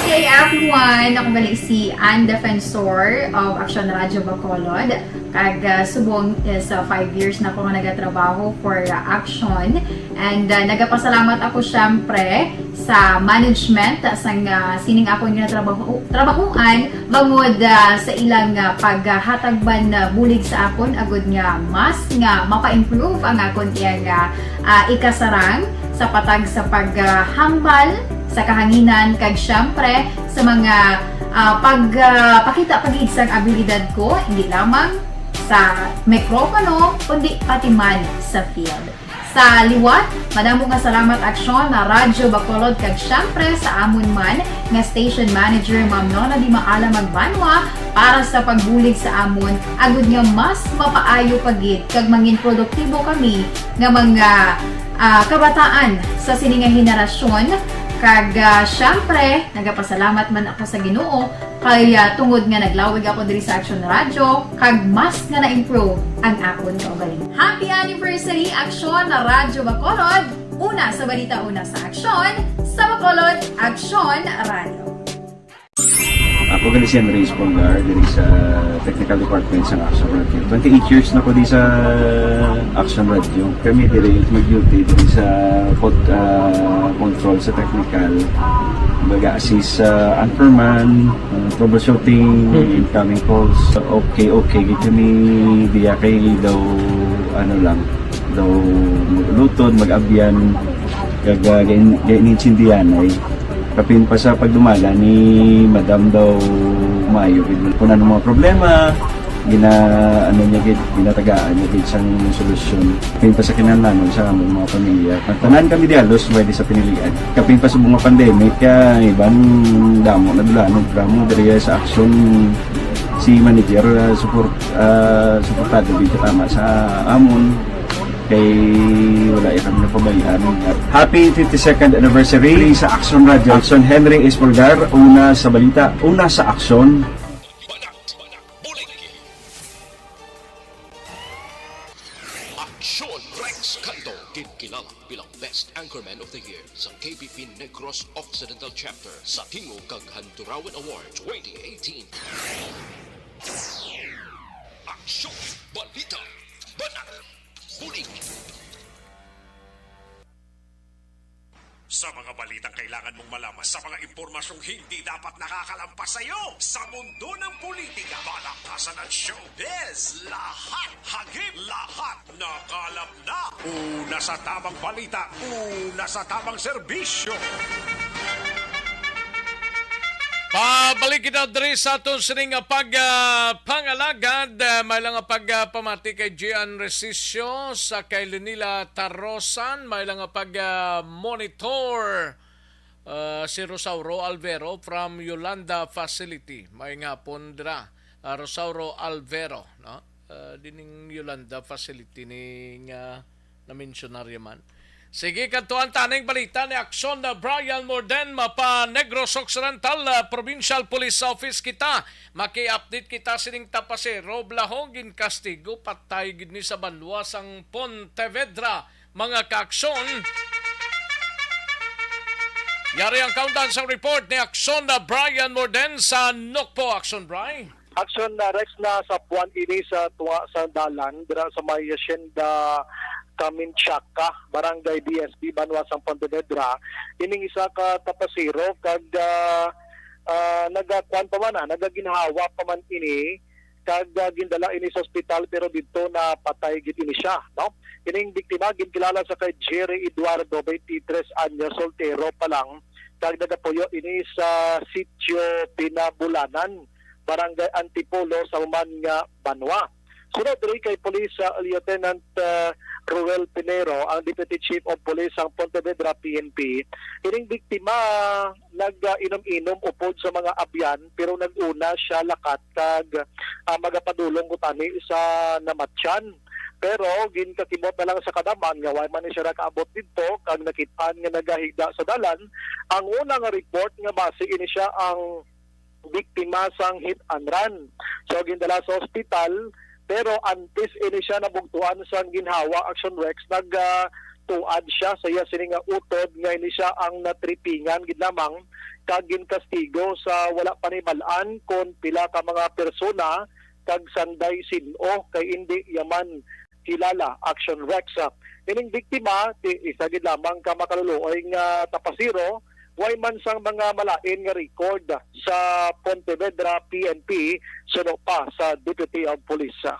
Hey everyone! Ako gali si Ann Defensor of Action Radyo Bacolod. Kag ah, subong is ah, five years na ako nga nagatrabaho for ah, Action. And ah, nagapasalamat ako syempre sa management sang ah, sining akon ginatrabaho trabahuan bangod ah, sa ilang ah, paghatag man ah, bulig sa akon agud nga mas nga mapa-improve ang akon iyang ah, ah, ikasarang sa patag sa paghambal sa kahanginan kag syempre sa mga ah, pag ah, pakita pa gid sang abilidad ko hindi lamang sa mikropono kundi pati man sa field. Sa liwat, madamo nga salamat Aksyon na Radyo Bacolod kag syempre sa amon man nga station manager Ma'am Nona Di Maala Magbanwa para sa pagbulig sa amon agud nga mas mapaayo pa gid kag mangin produktibo kami nga mga ah, kabataan sa sini nga henerasyon kag ah, syempre nagapasalamat man ako sa Ginoo kay ah, tungod nga naglawig ako diri sa Action Radio kag mas nga na-improve ang akon kaugalingon. Happy anniversary Aksyon na Radyo Bacolod! Una sa balita, una sa aksyon, sa Bacolod, Aksyon Radio. Ako gali si Henry Espolgar diri sa Technical Department sa Action Radio. Twenty-eight years na ko di sa Action Radio. Kami diri mag-duty diri sa pod, ah, control sa technical. Mag-assist sa anchorman, ah, troubleshooting, incoming calls. Okay, okay gid kami diya kay daw ano lang, daw mag-ulutod, mag-abyan, kag ah, gain- gain-intindihan ay. Kapin pa sa pagdumala ni Madam daw maayo gid. Kung ano mga problema, gina ano niya gid, ginatagaan niya gid sang solusyon. Kapin pa sa kinahanglanon sa among mga pamilya. Ang tanan kami di halos pwede sa pinilian. Kapin pa sa mga pandemic, kaya iban damo na dulanon, pero mo diri sa aksyon si manager, ah, support, ah, suportado gid katama sa amon. Kay wala ya kami napabayaan. Happy fifty-second anniversary sa Action Radio. Action Henry Espolgar, una sa balita, una sa aksyon. Action Rex Canto, ginkilala bilang Best Anchorman of the Year sa K B P Negros Occidental Chapter sa Tingog kag Handurawan Award twenty eighteen. Aksyon, balita, banat, bulig. Sa mga balitang kailangan mong malaman, sa mga impormasyong hindi dapat nakakalampas sa iyo, sa mundo ng politika, balaktasan at showbiz, lahat, hagip, lahat, nakalap na. Una sa tamang balita, una sa tamang serbisyo. Pabalik kita diri sa aton sining nga pag ah, pangalagad. Ah, may lang nga pagpamati kay Gian Resisio sa kay Lenila Tarosan. May lang nga pag ah, monitor ah, si Rosauro Alvero from Yolanda Facility. May nga pon dira ah, Rosauro Alvero, no? Ah, dining Yolanda Facility ni nga na-mentionar man. Sige, kadtuan ta ning balita ni Aksyon na Brian Morden, mapa Negros Occidental, ah, Provincial Police Office kita. Maki-update kita sining tapasero, blahog, ginkastigo, patay gid ni sa banwa sang Pontevedra, mga kaaksyon. Yari ang kaundan sang report ni Aksyon na Brian Morden sa Nokpo. Aksyon, Brian. Action na Rex na sa puan ini sa tunga sa dalan dira sa may Hacienda Caminchaca, Barangay D S P, Banwa sang Pontevedra. Ining isa ka tapasero kag ah, ah, nagakuan pa man ah, nagaginhawa pa man ini kag ah, gindala ini sa ospital pero didto napatay gid ini siya, no? Ining biktima ginkilala sa kay Jerry Eduardo, twenty-three anyos, soltero pa lang, kag nagapuyo ini sa Sitio Binabulanan, Barangay Antipolo, sa human nga banwa. Sunod diri kay Police, ah, Lieutenant, ah, Ruel Pinero, ang Deputy Chief of Police sang Pontevedra P N P. Ining biktima nag-inom-inom upod sa mga abyan, pero nag-una siya lakat kag, ah, magapadulong kuntani sa namatyan. Pero ginkakimot na lang sa kadam-an nga way man ni siya nakaabot didto, kag nakit-an nga nagahigda sa dalan ang una nga report nga basi ini siya ang biktima sang hit and run. So, gindala sa ospital, pero antes ini siya nabugtuan sang ginhawa, Action Rex, nag, ah, tuad siya sa iya sini nga utod nga ini siya ang natripingan gid lamang kag ginkastigo sa wala pa nahibal-an kon pila ka mga persona kag sanday sin-o kay indi iya man kilala, Action Rex. Ining biktima, ti-, isa gid lamang ka makaluluoy nga tapasiro, way man sang mga malain nga record sa Pontevedra P N P, suno pa sa Deputy of Police. Mm.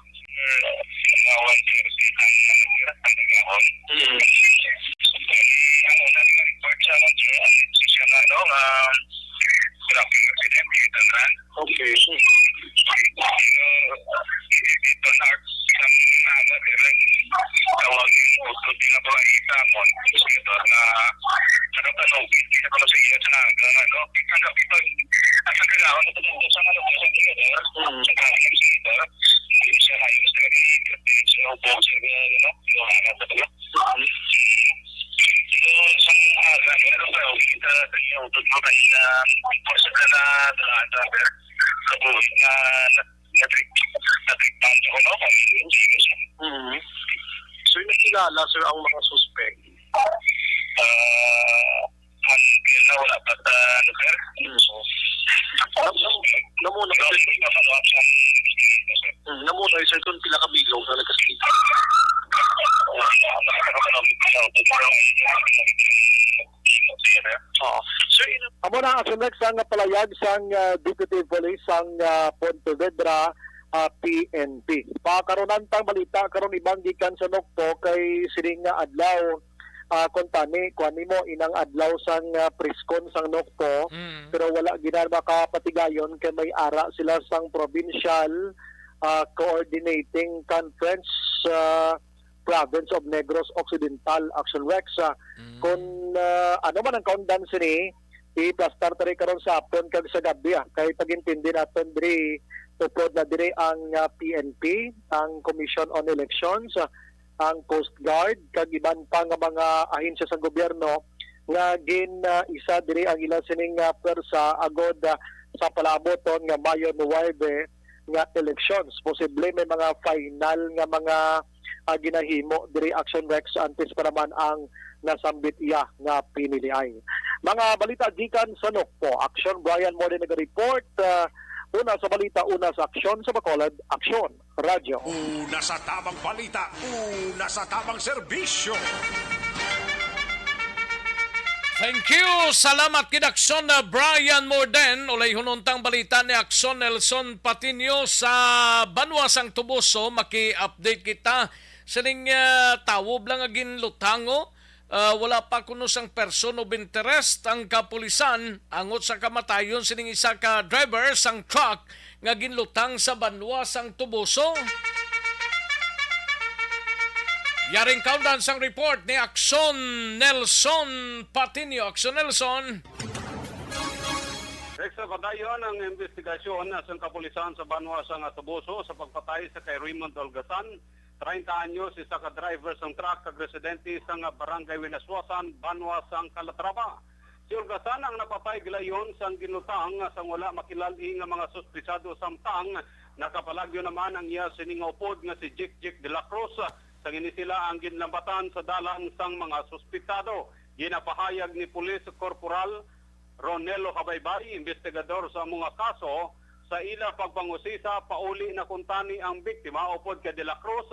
Okay. Mm. Mm. So, nakilala, sir, ang mga suspect? Ah, until na wala pa sa lugar. Mm. Nam-, nam-, namuna ka, sir. Mm, namuna, sir, kung pila ka bilog na nagkasakit? Oo. Sir, ina- Amo na ang Action Rex ang palayag sang, ah, Deputy Police sang, ah, Pontevedra, ah, P N P. Pakarunan tang balita karon, ibang gikan sa Nocpo kay sining nga adlaw, ah, kuntani, kuan nimo, inang adlaw sang, ah, preskon sang Nocpo, Mm. pero wala gina makapatigayon kay may ara sila sang provincial, ah, coordinating conference sa province of Negros Occidental, Action Rex. Ah, Mm. kung, ah, ano man ang kaundan sini, iplastar ta rin karon sa hapon kag sa gabi, ah, kay pag-intindi naton diri upod na diri ang, ah, P N P, ang Commission on Elections, ah, ang Coast Guard, kag iban pa nga mga ahensya sa gobyerno nga gin, ah, isa diri ang ila sining, ah, pwersa agod, ah, sa palaaboton nga Mayo nuwebe nga elections. Posible may mga final nga mga, ah, ginahimo diri, Action Rex, antes pa naman ang nasambit iya nga piniliay. Mga balita gikan sa Nocpo, Action, Brian Morden naga-report. Ah, una sa balita, una sa aksyon sa Bacolod, Aksyon Radyo. Una sa tamang balita, una sa tamang serbisyo. Thank you. Salamat kid Aksyon, uh, Brian Morden. Ulayhon untang balita ni Aksyon Nelson Patiño sa banwa sang Toboso. Maki-update kita sining, uh, tawo bala nga ginlutango. Uh, wala pa kuno sang person of interest ang kapulisan angot sa kamatayon sining isa ka driver sang truck nga ginlutang sa banwa sang Toboso. Yaring kaundan sang report ni Aksyon Nelson Patiño. Aksyon Nelson. Rex, padayon ang investigasyon sang kapulisan sa banwa sang Toboso sa pagpatay sa kay Raymond Olgasan, treinta anyos, isa ka driver sang truck kag residente sang Barangay Winaswasan, banwa sang Calatrava. Si Olgasan ang napatay gilayon sang ginlutang sang wala makilal-i nga mga suspitsado samtang nakapalagyo naman ang iya sini nga upod nga si Jik Jik de la Cruz, sang ini sila ang ginlambatan sa dalan sang mga suspitsado. Ginapahayag ni Police Corporal Ronelo Habaybay, investigador sa amo nga kaso, sa ila pagpangusisa, pauli na kuntani ang biktima upod kay De La Cruz,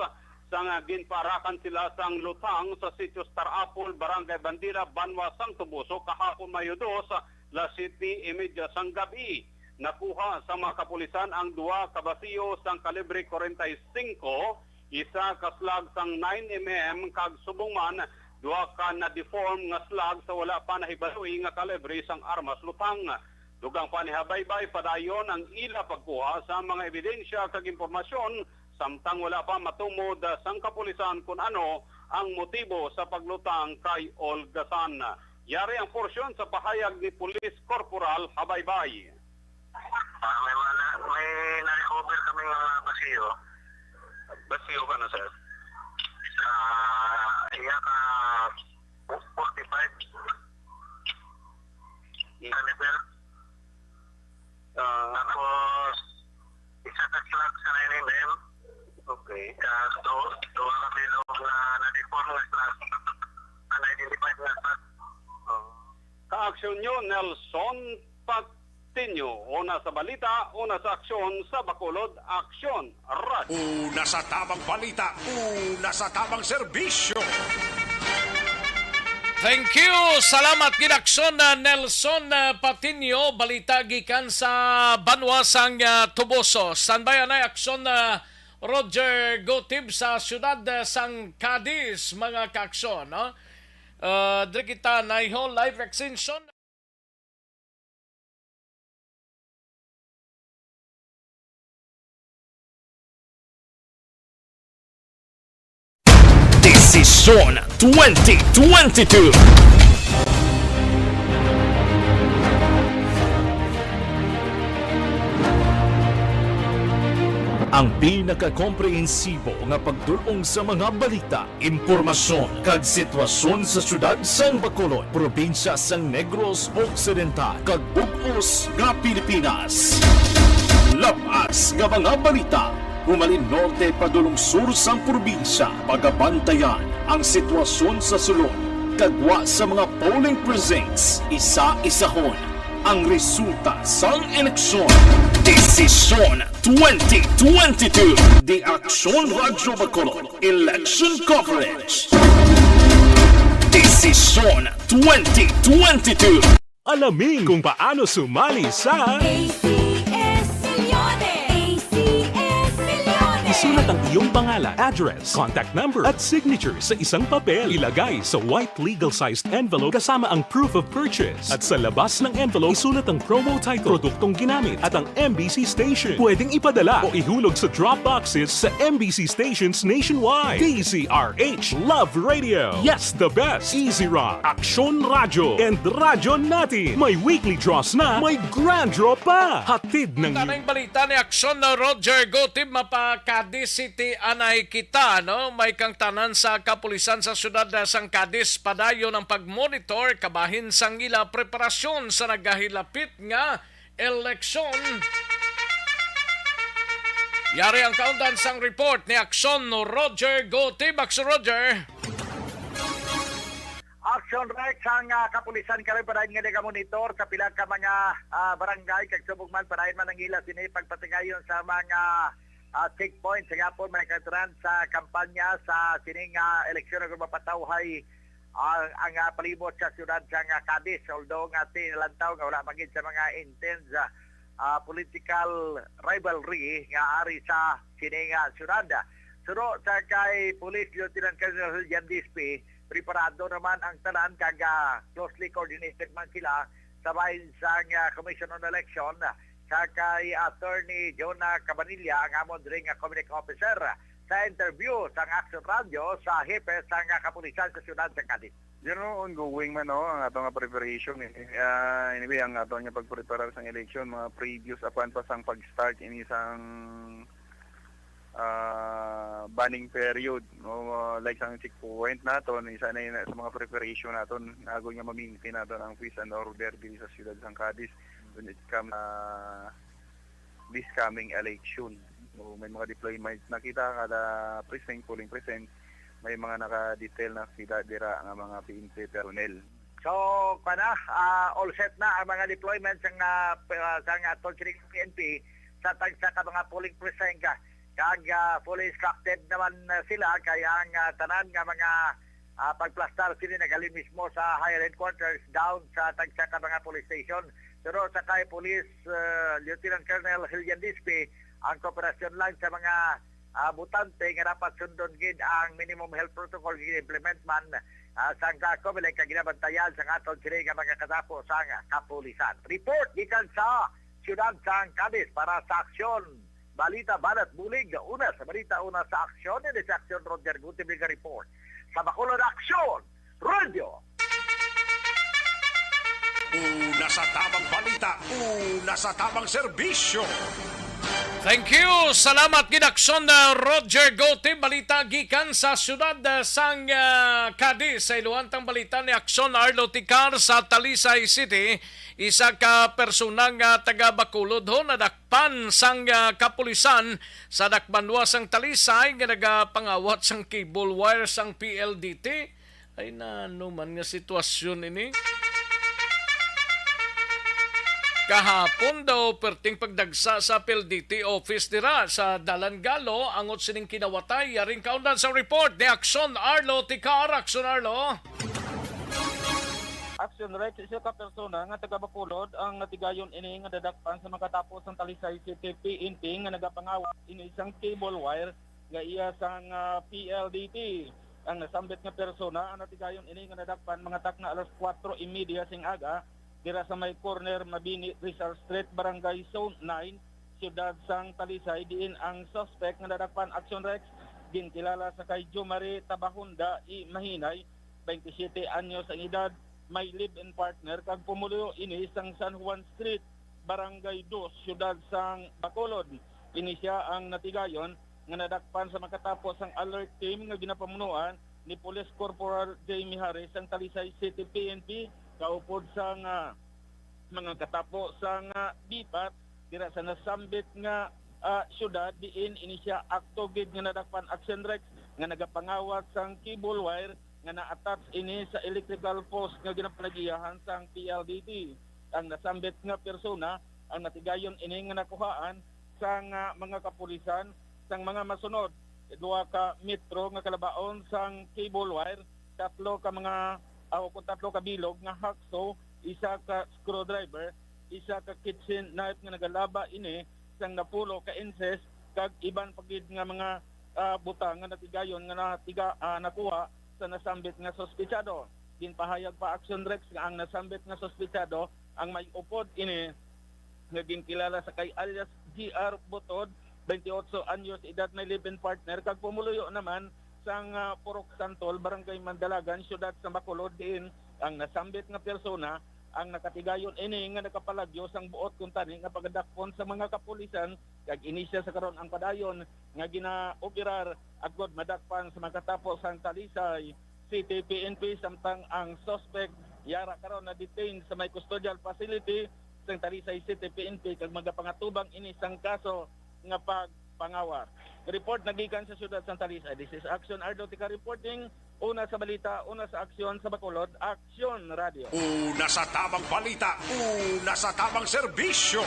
sang ginpaarakan sila sang lutang sa Sitio Star Apple, Barangay Bandila, banwa sang Toboso, kahapon, Mayo dos, las siyete y media sang gab-i. Nakuha sa mga kapulisan ang duha ka basiyo sang kalibre kwarenta y singko, isa ka slag sang nine M M, kag subong man, duha ka na-deform nga slug sa wala pa nahibaloi nga kalibre sang armas lutang. Dugang pa ni Habaybay, padayon ang ila pagkuha sa mga ebidensya kag impormasyon, samtang wala pa matumod sang kapulisan kun ano ang motibo sa paglutang kay Olgasan. Yari ang porsyon sa pahayag ni Police Corporal Habaybay. Ah, may mga na, may na-recover kami nga basiyo. Basiyo ka na, sir? Sa iya ka forty-five caliber. Ah, tapos, isa ka slug sa nine M M. Okay. Ka, do, duha ka bilog na na-deform nga slug. Unidentified nga slug. Oh. Ka-aksyon nyo, Nelson Patiño. Una sa balita, una sa aksyon, sa Bacolod, Aksyon Radio. Una sa tamang balita, una sa tamang serbisyo. Thank you. Salamat gid, Aksyon, ah, Nelson, ah, Patiño. Balita gikan sa banwa sang, ah, Toboso. Standby anay, Aksyon, ah, Roger Gotib sa siyudad, ah, sang Cadiz, mga kaaksyon, no? Ah, diri kita naiho live extension. Desisyon twenty twenty-two. Ang pinakakomprehensibo nga pagdul-ong sa mga balita, impormasyon, kag sitwasyon sa siyudad sang Bacolod, probinsya sang Negros Occidental, kag bug-os nga Pilipinas. Lab-as nga mga balita, humalin norte padulong sur sang probinsya, pagabantayan ang sitwasyon sa sulod, kag gwa sa mga polling precincts, isa-isahon ang resulta sang eleksyon. Desisyon twenty twenty-two, The Aksyon Radyo Bacolod Election Coverage. Desisyon twenty twenty-two. Alamin kung paano sumali sa A C S Millones! A C S Millones! Isulat ang iyong pangalan, address, contact number, at signature sa isang papel. Ilagay sa white legal-sized envelope kasama ang proof of purchase. At sa labas ng envelope, isulat ang promo title, produktong ginamit, at ang M B C station. Pwedeng ipadala o ihulog sa drop boxes sa M B C stations nationwide. D Z R H, Love Radio. Yes, the best. Easy Rock, Aksyon Radyo, and Radyo Natin. May weekly draws na, may grand draw pa. Hatid ng Tanang balita ni Aksyon na Roger Gotib, mapa-Cadiz City anay kita, no? May kangtanan sa kapulisan sa siyudad, ah, sang Cadiz padayon ang pag-monitor kabahin sang ila preparasyon sa nagahilapit nga eleksyon. Yari ang kaundan sang report ni Aksyon Roger Gotib. Aksyon Roger. Action Rex, ang, ah, kapulisan karon padayon nga nagamonitor sa pila ka mga, ah, barangay, kag subong man padayon man ang ila sini pagpatigayon sa mga, ah, checkpoints sa gihapon, mga katropa, sa kampanya sa sining, ah, eleksyon nga magpatawhay ang, ang, ah, palibot sa siyudad sa nga Cadiz, although nga tinalantaw nga wala man gid sa mga intense, ah, ah, political rivalry nga ari sa sini nga siyudad. Suno sa kay Police Lieutenant Colonel Jan Dispe, preparado naman ang tanan kag, ah, closely coordinated man sila sa bahin sang, ah, Commission on Election, sa kay Attorney Jonah Cabanilla, ang amon diri nga Comunic Officer, sa interview sang Action Radio sa hepe sang, ah, kapulisan sa siyudad sa Cadiz. You know, ongoing man, no, ang ato nga preparation, eh. Ah, anyway, ang ato nga pagpreparar sang election, mga previous apan pa sang pag-start ini sang, ah, banning period, no, ah, like sang checkpoint naton, isa na yun sa mga preparation naton, agod nga ma-maintain naton ang peace and order diri sa siyudad sang Cadiz when it comes, ah, this coming election. So, may mga deployment na kita kada precinct, polling precinct. May mga naka-detail na kita dira nga mga P N P personnel. So, kana, ah, all set na ang mga deployment sang, ah, p-, ah, sang aton sining P N P sa tagsa ka mga polling precinct, ah, kag, ah, fully instructed naman, ah, sila kay ang, ah, tanan nga mga, ah, pagplastar sini naghalin mismo sa higher headquarters down sa tagsa ka mga police station. Pero sa kay Police, ah, Lieutenant Colonel Hillian Dispe, ang kooperasyon lang sa mga, ah, botante nga dapat sundon gid ang minimum health protocol gid implement man Ah, sang ka, Comelec, ang ginabantayan sang aton sini nga mga katapo sang kapulisan. Report gikan sa siyudad sang Cadiz para sa Aksyon Balita Balat Bulig. Una sa balita, una sa aksyon, ini sa Aksyon Roger Gutibig report. Sa Bacolod, Aksyon Radio. Una sa tabang balita, una sa tabang serbisyo. Thank you. Salamat gid, Aksyon, uh, Roger Gote. Balita gikan sa siyudad, uh, sang, uh, Cadiz. Sa iluhantang balita ni Aksyon Arlo Ticar sa Talisay City, isa ka persona nga taga Bacolod ho nadakpan sang, uh, kapulisan sa dakbanwa sang Talisay nga nagapangawat sang cable wire sang P L D T. Ay, nano man nga sitwasyon ini? Kahapon daw, perting pagdagsa sa P L D T office dira sa Dalan Galo, angot sining kinawatay. Yaring kaundan sa report ni Aksyon Arlo Ticar. Aksyon Arlo. Aksyon Rex, isa ka persona nga taga Bacolod ang natigayon ini nga nadakpan sa makatapos ang Talisay City P N P nga nagapangawat ini sang cable wire nga iya sang, ah, P L D T. Ang nasambit nga persona ang natigayon ini nga nadakpan mga takna alas kuwatro y media sing aga dira sa may corner Mabini Rizal Street, Barangay Zone nine, siyudad sang Talisay, diin ang suspect nga nadakpan, Aksyon Rex, ginkilala sa kay Jomari Tabahunda y Mahinay, twenty-siyete anyos ang edad, may live-in partner kag pumuluyo ini sang San Juan Street, Barangay Dos, siyudad sang Bacolod. Ini sia ang natigayon nga nadakpan sa makatapos ang alert team nga ginapamunuan ni Police Corporal Jamie Harris sang Talisay City P N P, kaupod sang, ah, mga katapo sang, ah, bipat dira sa nasambit nga, ah, siyudad, diin ini sia akto gid nga nadakpan, Aksyon Rex, nga nagapangawat sang cable wire nga na-attach ini sa electrical post nga ginapanagiyahan sang P L D T. Ang nasambit nga persona ang natigayon ini nga nakuhaan sang, ah, mga kapulisan sang mga masunod: duha ka metro nga kalabaon sang cable wire, tatlo ka mga, ah, o kung tatlo ka bilog nga hacksaw, isa ka screwdriver, isa ka kitchen knife nga nagalaba ini sang napulo ka inches, kag iban pa gid nga mga, ah, butang nga natigayon nga natiga-, ah, nakuha sa nasambit nga suspetsado. Ginpahayag pa, Aksyon Rex, nga ang nasambit nga suspetsado ang may upod ini nga ginkilala sa kay alias G R Butod, twenty-ocho anyos edad, may live-in partner kag pumuluyo naman sang, ah, Purok Santol, Barangay Mandalagan, siyudad sa Bacolod, diin ang nasambit nga persona ang nakatigayon ini nga nakapalagyo sang buot kuntani nga pagadakpon sa mga kapulisan, kag ini sia sa karon ang padayon nga ginaoperar agod madakpan sa makatapos ang Talisay City P N P, samtang ang suspect yara karon na-detain sa may custodial facility sang Talisay City P N P kag magapangatubang ini sang kaso nga pagpangawat. Report nagikan sa siyudad sang Talisay. This is Action Ardo Tika reporting. Una sa balita, una sa aksyon sa Bacolod, Aksyon Radio. Una sa tabang balita, una sa tabang serbisyo.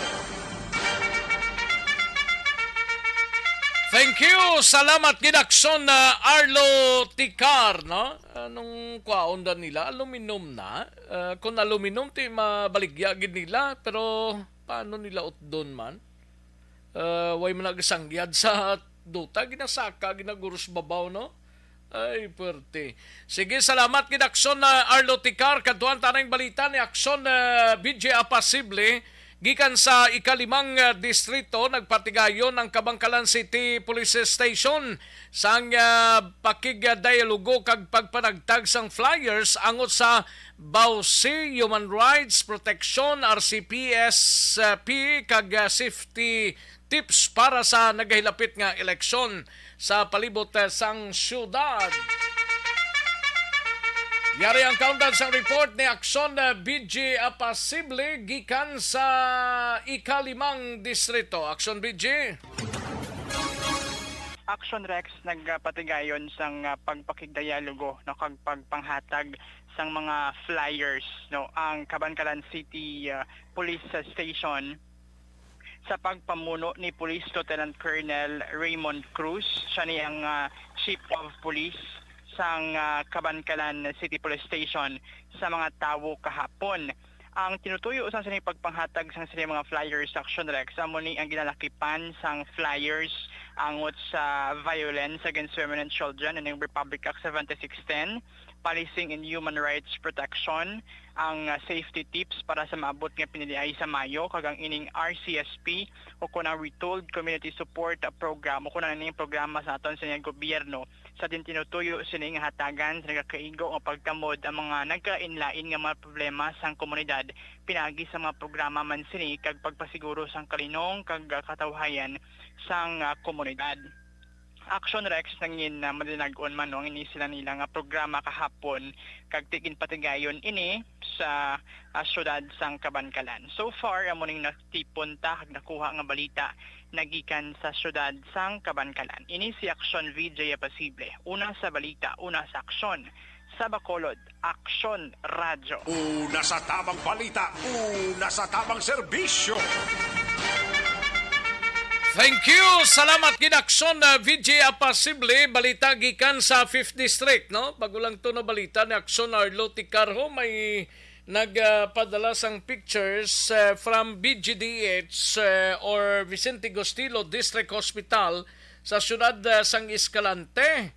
Thank you. Salamat gid, Aksyon, ah, Arlo Ticar, no? Anong kwaon da nila? Aluminum na? Ah, kung aluminum, ti mabaligya gid nila. Pero paano nila utdon man? Ah, way man nagasangyad sa duta, ginasaka, ginaguros babaw, no? Ay, puwerte. Sige, salamat gid, Aksyon, ah, Arlo Ticar. Kadtuan ta na ang balita ni Aksyon, ah, B J Apasible. Gikan sa ikalimang, ah, distrito, nagpatigayon ang Kabankalan City Police Station sang, ah, pakigdialogo kag pagpanagtag sang flyers angot sa Bausi, Human Rights Protection, R C P S P, kag, ah, safety tips para sa nagahilapit nga eleksyon sa palibot, eh, sang siyudad. Yari ang kaundan sang report ni Aksyon, eh, B G Apasible gikan sa ikalimang distrito. Aksyon, B G. Action Rex nagpatigayon sang, ah, pagpakigdialogo, no, kag pagpanghatag sang mga flyers, no, ang Kabankalan City, ah, Police Station sa pagpamuno ni Police Lieutenant Colonel Raymond Cruz. Siya ni ang, ah, Chief of Police sang, ah, Kabankalan City Police Station sa mga tawo kahapon. Ang tinutuyo sang sini pagpanghatag sang sini mga flyers, Action Rex, amo ni ang ginalakipan sang flyers angot sa violence against women and children, ano yung Republic Act seventy-six ten, Policing and Human Rights Protection ang, ah, safety tips para sa maabot nga piniliay sa Mayo, kag ang ining R C S P o kon ang Retooled Community Support, ah, Program o kon ano ning programa sa aton sa inyang gobyerno sa din tinutuyo sini nga hatagan sa nagakaigo nga pagtamod ang mga nagkalain-lain nga mga problema sang komunidad pinaagi sa mga programa man sini kag pagpasiguro sang kalinong kag, ah, katawhayan sang, ah, komunidad. Action Rex nangin, ah, madinagon man, no, ang ini sila nila nga programa kahapon kag tigin patigayon ini sa, ah, siyudad sang Kabankalan. So far, amo ning natipon ta kag nakuha nga balita nagikan sa siyudad sang Kabankalan. Ini si Action V J Apasible. Una sa balita, una sa aksyon. Sa Bacolod, Aksyon Radyo. Una sa tamang balita, una sa tamang serbisyo. Thank you. Salamat gid, Aksyon, uh, V J Apasible. Balita gikan sa fifth District, no? Bago lang to, no, balita ni Aksyon Arlo Ticarho. May nagpadala sang pictures, uh, from V G D H, uh, or Vicente Gustilo District Hospital sa siyudad, uh, sang Escalante.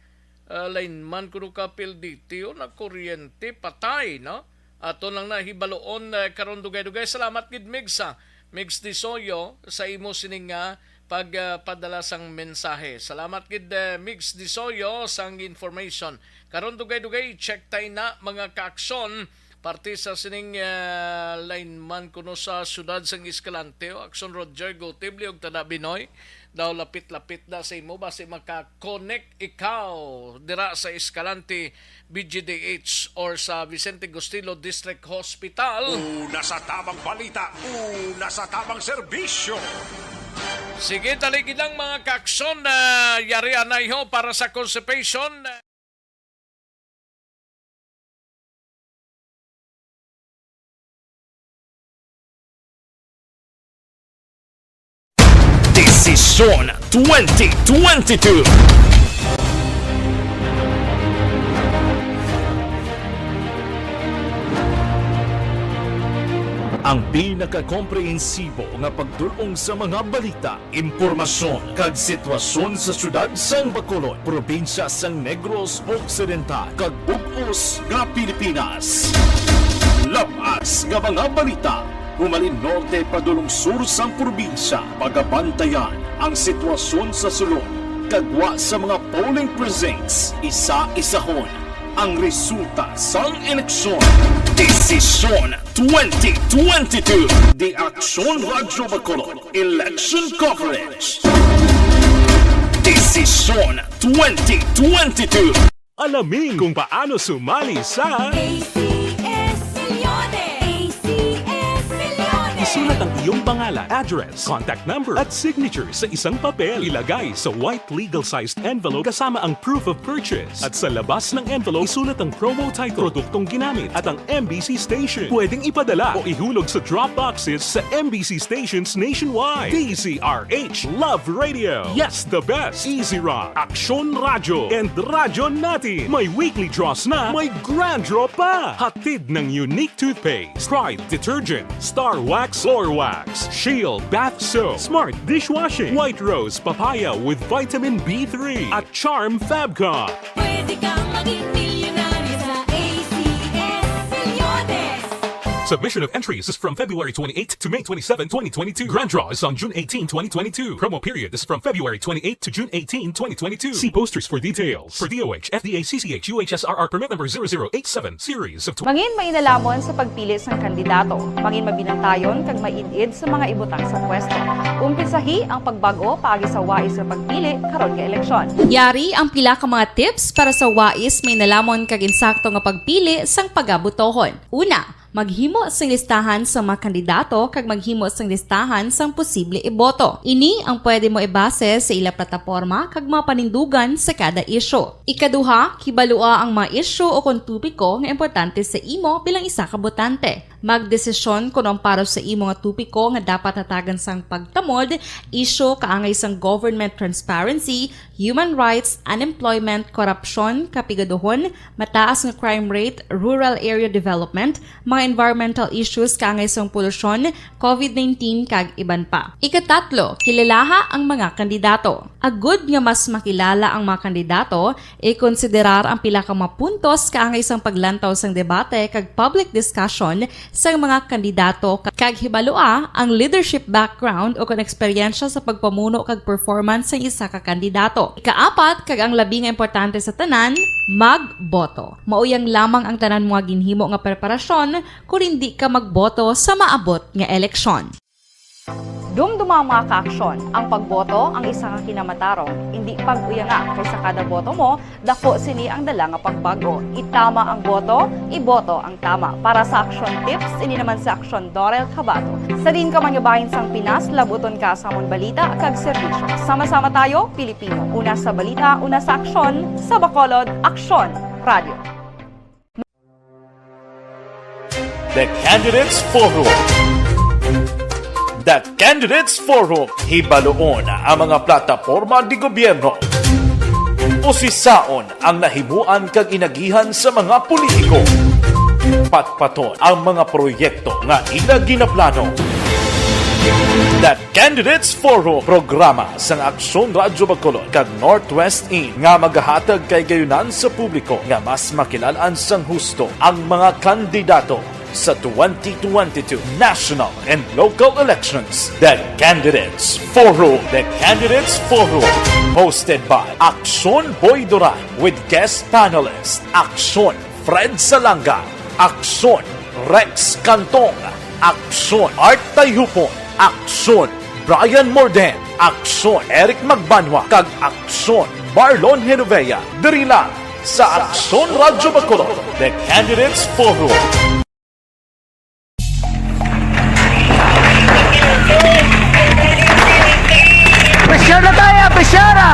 Ah, lineman kuno ka, P L D T, o, nagkuryente, patay, no? Ato lang na hibaluon, eh, karon dugay-dugay. Salamat gid, Migs, ah. Migs Disoyo, sa imo sining nga pag, ah, padala sang mensahe. Salamat gid, eh, Migs Disoyo, sang information. Karon dugay-dugay, check tayo na, mga kaaksyon. Parte sa sining, ah, lineman kuno sa siyudad sang Escalante, o, Aksyon Roger Gutibli ug Tada Binoy. Daw lapit-lapit na sa imo, basi maka-connect ikaw dira sa Escalante V G D H or sa Vicente Gustilo District Hospital. Una sa tamang balita, una sa tamang serbisyo. Sige, dali gid lang, mga kaaksyon, na yari anay ho para sa constipation. Desisyon twenty twenty-two. Ang pinakakomprehensibo nga pagdul-ong sa mga balita, impormasyon, kag sitwasyon sa siyudad sang Bacolod, probinsya sang Negros Occidental, kag bug-os nga Pilipinas. Lab-as nga mga balita, humalin norte padulong sur sang probinsya. Pagabantayan ang sitwasyon sa sulod, kag gwa sa mga polling precincts, isa-isahon ang resulta sang eleksyon. Desisyon twenty twenty-two. The Aksyon Radyo Bacolod Election Coverage. Desisyon twenty twenty-two. Alamin kung paano sumali sa A C S Milyones! A C S Milyones! Isulat ang iyong pangalan, address, contact number, at signature sa isang papel. Ilagay sa white legal-sized envelope kasama ang proof of purchase. At sa labas ng envelope, isulat ang promo title, produktong ginamit, at ang M B C station. Pwedeng ipadala o ihulog sa drop boxes sa M B C stations nationwide. D Z R H Love Radio. Yes, the best. Easy Rock, Aksyon Radyo, and Radyo Natin. May weekly draws na, may grand draw pa. Hatid ng Unique Toothpaste, Pride Detergent, Star Wax Floor Wax, Shield Bath Soap, Smart Dishwashing, White Rose Papaya with Vitamin B three, at Charm Fabcon. Pwede kang maging milyonaryo sa A C S Milyones. Submission of entries is from February twenty-eighth to May twenty-seven, twenty twenty-two. Grand draw is on June eighteen, twenty twenty-two. Promo period is from February twenty-eighth to June eighteen, twenty twenty-two. See posters for details. For D O H, F D A, C C H, U H S R R permit number zero zero eight seven, series of tw- Mangin mainalamon sa pagpili sang kandidato. Mangin mabinantayon kag maid-id sa mga ibutang sa pwesto. Umpisahi ang pagbag-o paagi sa wais nga pagpili karon nga eleksyon. Yari ang pila ka mga tips para sa wais, mainalamon kag insakto nga pagpili sang pagabotohon. Una, maghimo sing listahan sa mga kandidato kag maghimo sing listahan sang posible iboto. Ini ang pwede mo ibase sa ila plataporma kag mga panindugan sa kada isyu. Ikaduha, hibalua ang mga isyu o kon topiko nga importante sa imo bilang isa ka botante. Magdesisyon kon ang para sa imo nga topiko nga dapat hatagan sang pagtamod, isyu kaangay sang government transparency, human rights, unemployment, korupsyon, kapigaduhon, mataas nga crime rate, rural area development, mga environmental issues kaangay sang polusyon, covid nineteen, kag iban pa. Ikatatlo, kilalaha ang mga kandidato. Agud nga mas makilala ang mga kandidato, ikonsiderar ang pila ka mga puntos kaangay sang paglantaw sang debate kag public discussion sang mga kandidato, ka-, kag hibalua ang leadership background o kon eksperyensya sa pagpamuno kag performance sang isa ka kandidato. Ikaapat, kag ang labi nga importante sa tanan, magboto. Mao yang lamang ang tanan mo nga ginhimo nga preparasyon kon indi ka magboto sa maabot nga eleksyon. Dumduma, mga kaaksyon, ang pagboto ang isa ka kinamatarong, indi pag-uyanga, kay sa kada boto mo, dako sini ang dala nga pagbag-o. Itama ang boto, iboto ang tama. Para sa Aksyon Tips, ini naman si Aksyon Dorel Cabato. Sa diin ka man nga bahin sang Pinas, labuton ka sa amon balita kag serbisyo. Sama-sama tayo, Pilipino. Una sa balita, una sa aksyon, sa Bacolod, Aksyon Radio. The Candidates Forum. The Candidates Forum, hibaluon ang mga plataporma de gobyerno. Usisaon ang nahimuan kag inagihan sa mga politiko. Patpaton ang mga proyekto nga ila ginaplano. The Candidates Forum, programa sang Aksyon Radyo Bacolod kag Northwest In nga magahatag kahigayunan sa publiko nga mas makilal-an sang husto ang mga kandidato sa twenty twenty-two national and local elections. The Candidates Forum. The Candidates Forum, hosted by Aksyon Boy Duran with guest panelist Aksyon Fred Salanga, Aksyon Rex Cantong, Aksyon Art Tayhupon, Aksyon Brian Morden, Aksyon Eric Magbanwa, kag Aksyon Marlon Genovea. Diri lang sa Aksyon Radyo Bacolod, The Candidates Forum. Pressure na tayo! Pressure na!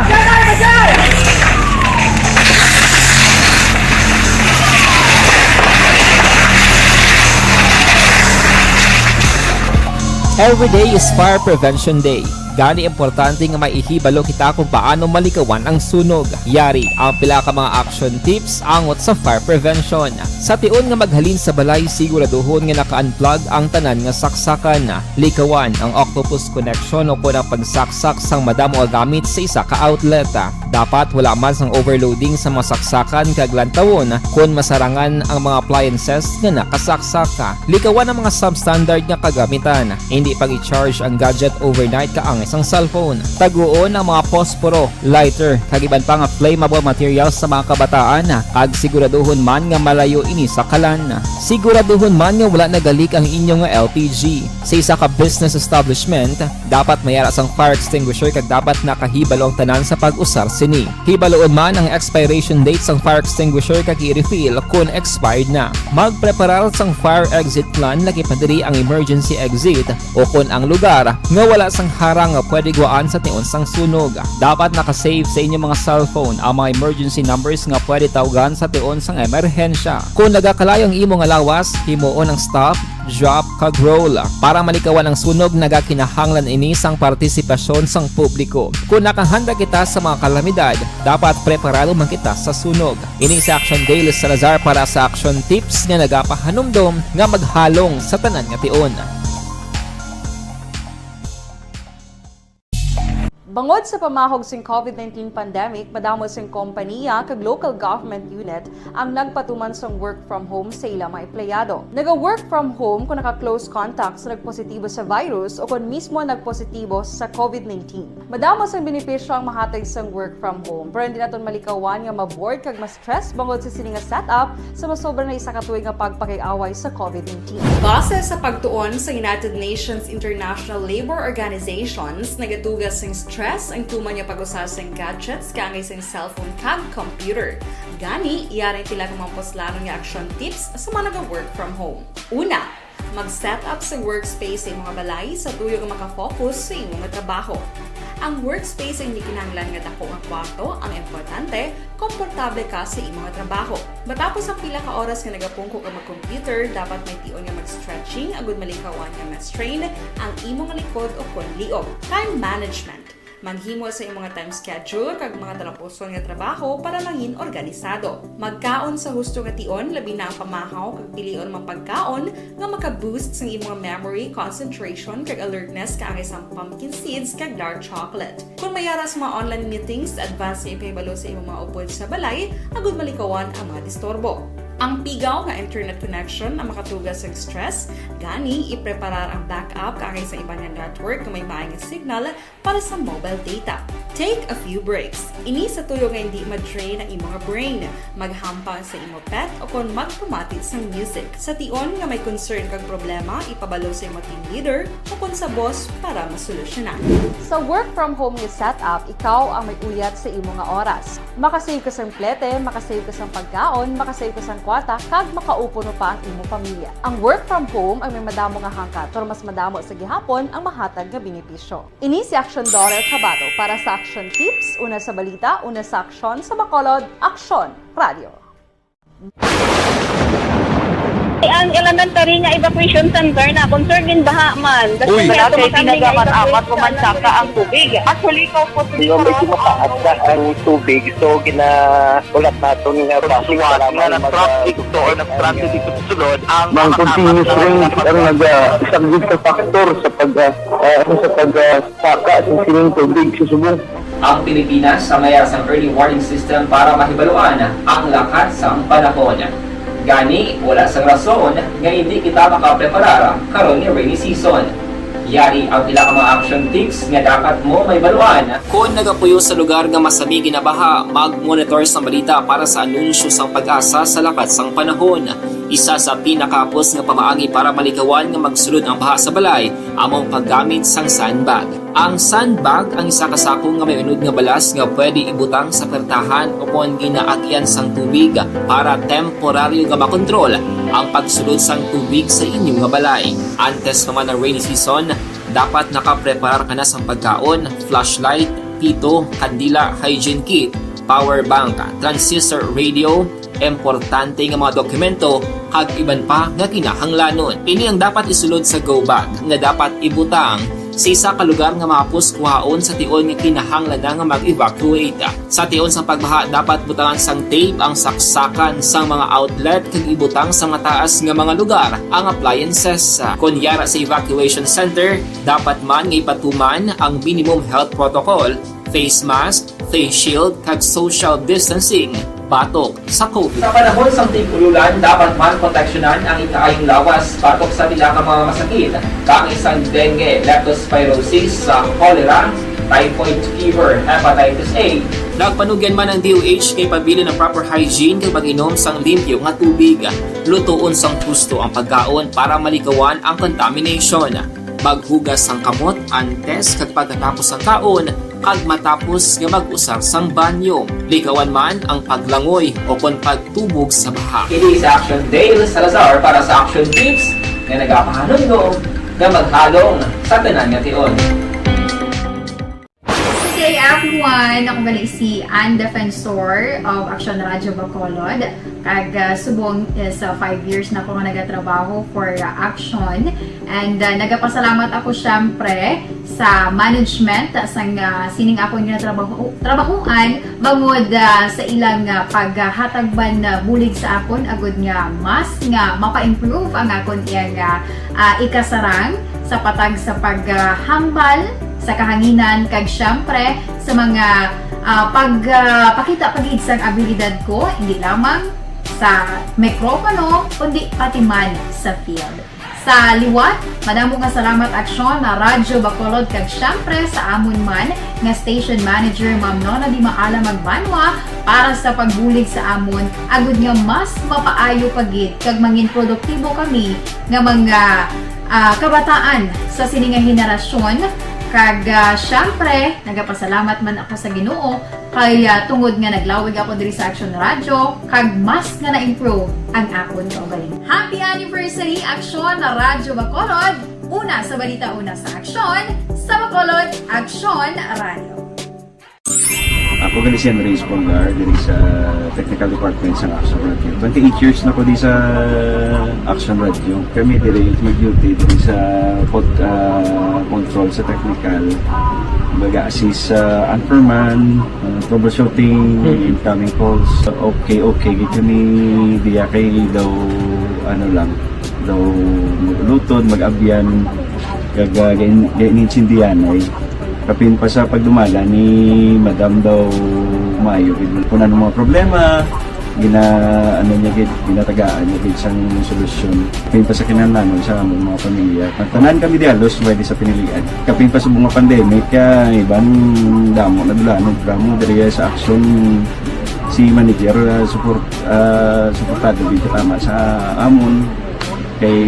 Every day is Fire Prevention Day. Gani, importante nga may ihibalo kita kung paano malikawan ang sunog. Yari ang pila ka mga action tips angot sa fire prevention. Sa tion nga maghalin sa balay, siguraduhon nga naka-unplug ang tanan nga saksakan. Likawan ang octopus connection o kon ang pagsaksak sang madamo nga gamit sa isa ka outlet. Dapat wala man sang overloading sa mga saksakan kag lantawon kon masarangan ang mga appliances nga nakasaksak. Likawan ang mga substandard nga kagamitan. Indi pag-i-charge ang gadget overnight kaangay sang cellphone. Taguon ang mga posporo, lighter, kag iban pa nga flammable materials sa mga kabataan, kag siguraduhon man nga malayo ini sa kalan. Siguraduhon man nga wala nagalik ang inyo nga L P G. Sa isa ka business establishment, dapat may ara sang fire extinguisher kag dapat nakahibalo ang tanan sa pag-usar sini. Hibaluon man ang expiration date sang fire extinguisher kag i-refill kon expired na. Magpreparar sang fire exit plan, lakip na diri ang emergency exit o kon ang lugar nga wala sang harang nga pwede gwaan sa tion sang sunog. Dapat naka-save sa inyo mga cellphone ang mga emergency numbers nga pwede tawgan sa tion sang emerhensya. Kon nagakalayo ang imo nga lawas, himuon ang stop, drop, kag roll. Para malikawan ang sunog, nagakinahanglan ini sang partisipasyon sang publiko. Kon nakahanda kita sa mga kalamidad, dapat preparado man kita sa sunog. Ini si Action Dale Salazar para sa Action Tips nga nagapahanumdom nga maghalong sa tanan nga tion. Bangod sa pamahog sing covid nineteen pandemic, madamo sing kompaniya kag local government unit ang nagpatuman sang work from home sa ila mga empleyado. Naga-work from home kung naka-close contact sa nagpositibo sa virus o kung mismo nagpositibo sa covid nineteen. Madamo sang benepisyo ang mahatag sang work from home, pero hindi naton malikawan nga ma-bored kag ma-stress bangod sa sini nga setup sa masobra na isa ka tuig nga pagpakig-away sa covid nineteen. Base sa pagtuon sa United Nations International Labour Organizations, nagatuga sing stress ang tuman nga pag-usa sing gadgets kaangay sing cellphone kag computer. Gani, yari ang pila ka mga puslanon nga action tips sa mga naga-work from home. Una, mag-set up sa workspace sa imong balay sa tuyo nga maka-focus sa imong trabaho. Ang workspace ang hindi kinahanglan nga dako nga kwarto, ang importante, komportable ka sa imong trabaho. Matapos ang pila ka oras nga nagapungko ka mag-computer, dapat may tion nga mag-stretching agud malikawan nga ma-strain ang imong likod o kon liog. Time management. Maghimo sa imong time schedule kag mga talapuson nga trabaho para mangin organisado. Magkaon sa husto nga tion, labi na ang pamahaw kag pilion mga pagkaon nga maka-boost sang imong memory, concentration, kag alertness kaangay sang pumpkin seeds kag dark chocolate. Kung may ara sa mga online meetings, advance nga ipahibalo sa imong mga upod sa balay agud malikawan ang mga disturbo. Ang pigaw nga internet connection ang makatuga sa stress, gani ipreparar ang backup kaangay sa iban nga network nga may maayong signal para sa mobile data. Take a few breaks. Ini sa tuyo nga hindi ma-drain ang imong brain. Maghampang sa imo pet o kon magpamati sang music. Sa tion nga may concern kag problema, ipabalo sa imo team leader o kon sa boss para masolusyonan. Sa work from home nga setup, ikaw ang may uyat sa imo nga oras. Makasave ka sang plete, makasave ka sang pagkaon, makasave ka sang kwarta, kag makaupo pa ang imo pamilya. Ang work from home ang may madamo nga hangkat, pero mas madamo sa gihapon ang mahatag nga benepisyo. Ini si Aksyon Daughter Kabato para sa Aksyon Tips, una sa balita, una sa aksyon, sa Bacolod, Aksyon Radio. Ang elementary nga evacuation center na concern din baha man. Uy. Wala kay tinaga man apat ko man saka ang tubig. Actually, ikaw po. Di ba, medyo mataas na ang tubig, so gina-, ulat naton nga bus para nga mag-, nag-traffic to or nag-traffic dito sa sulod ang mga continuous rain ang nag-, ah, isang good factor sa pag, ah, ah, ano, sa pag, ah, saka sa sining tubig sa subong. Ang Pilipinas sa maya sang early warning system para mahibaluan ang lakat sang panahon. Gani, wala sang rason nga hindi kita makapreparar karon nga rainy season. Yari ang pila ka mga action tips nga dapat mo mahibaluan. Kon nagapuyo sa lugar nga masami ginabaha, mag-monitor sa balita para sa anunsyo sang PAGASA sa lakat sang panahon. Isa sa pinakahapos nga pamaagi para malikawan nga magsulod ang baha sa balay amo ang paggamit sang sandbag. Ang sandbag ang isa ka sako nga may unod nga balas nga pwede ibutang sa pertahan o kon ginaagyan sang tubig para temporaryo nga makontrol ang pagsulod sang tubig sa inyo nga balay. Antes pa man ang rainy season, dapat nakapreparar ka na sang pagkaon, flashlight, pito, kandila, hygiene kit, power bank, transistor radio, importante nga mga dokumento, kag iban pa nga kinahanglanon. Ini ang dapat isulod sa go bag nga dapat ibutang sa isa ka lugar nga mahapos kuhaon sa tion nga kinahanglan na nga mag-evacuate. Sa tion sang pagbaha, dapat butangan sang tape ang saksakan sang mga outlet kag ibutang sa mataas nga mga lugar ang appliances. Kon yara sa evacuation center, dapat man nga ipatuman ang minimum health protocol, face mask, face shield, kag social distancing batok sa COVID. Sa panahon sang tig-ululan, dapat man proteksyonan ang ikaayong lawas batok sa pila ka mga masakit, kaangay sang dengue, leptospirosis, sa cholera, typhoid fever, hepatitis A. Nagpanugyan man ang D O H nga ipabilin ang proper hygiene kag pag-inom sang limpyo nga tubig. Lutoon sang husto ang pagkaon para malikawan ang contamination. Maghugas sang kamot antes kag pagkatapos sang kaon, kag matapos nga mag-usar sang banyo. Likawan man ang paglangoy o kon pagtubog sa baha. Ini si Action Dale Salazar para sa Action Tips nga nagapahanumdom nga maghalong sa tanan nga tion. Good day, everyone! Ako gali si Ann Defensor of Action Radio Bacolod. Kag, ah, subong is, ah, five years na ako nga nagatrabaho for, ah, Action. And, ah, nagapasalamat ako, syempre, sa management sang, ah, sining akon nga trabaho, trabahuan, bangod, ah, sa ilang, ah, paghatag man, ah, bulig sa akon, agud nga mas nga mapa-improve ang akon iyang, ah, ah, ikasarang sa patag sa paghambal sa kahanginan, kag syempre sa mga, ah, pag, ah, pakita pa gid sang abilidad ko, hindi lamang sa mikropono, kundi pati man sa field. Sa liwat, madamo nga salamat, Aksyon, na Radyo Bacolod, kag syempre sa amon man nga station manager, Ma'am Nona Di Maala Magbanwa, para sa pagbulig sa amon, agud nga mas mapaayo pa gid kag mangin produktibo kami nga mga, ah, kabataan sa sini nga henerasyon. Kag, ah, syempre, nagapasalamat man ako sa Ginoo kay, ah, tungod nga naglawig ako diri sa Action Radio, kag mas nga na-improve ang akon kaugalingon. Happy anniversary, Action Radyo Bacolod! Una sa balita, una sa aksyon, sa Bacolod, Action Radio. Ako gali si Henry Espolgar, diri sa technical department sa Action Radio. Twenty-eight years na ko di sa Action Radio. Kami diri mag-duty diri sa pod-, ah, control sa technical. Baga assist sa anchorman, ah, troubleshooting, Hmm. incoming calls. Okay, okay, gid kami diya kay daw, ano lang, daw mag-ulutod, mag-abyan, kag, ah, gain-, gainintindihan ay. Kapin pa sa pagdumala ni Madam daw maayo gid. Kung ano mga problema, gina-, ano niya gid, ginatagaan niya gid sang solusyon. Kapin pa sa kinahanglanon sa among mga pamilya. Tanan kami di halos pwede sa pinilian. Kapin pa sa mga pandemic, ah, iban damo na dulanon, damo diri sa Action si manager, ah, support, ah, suportado gid tama sa amon. Kay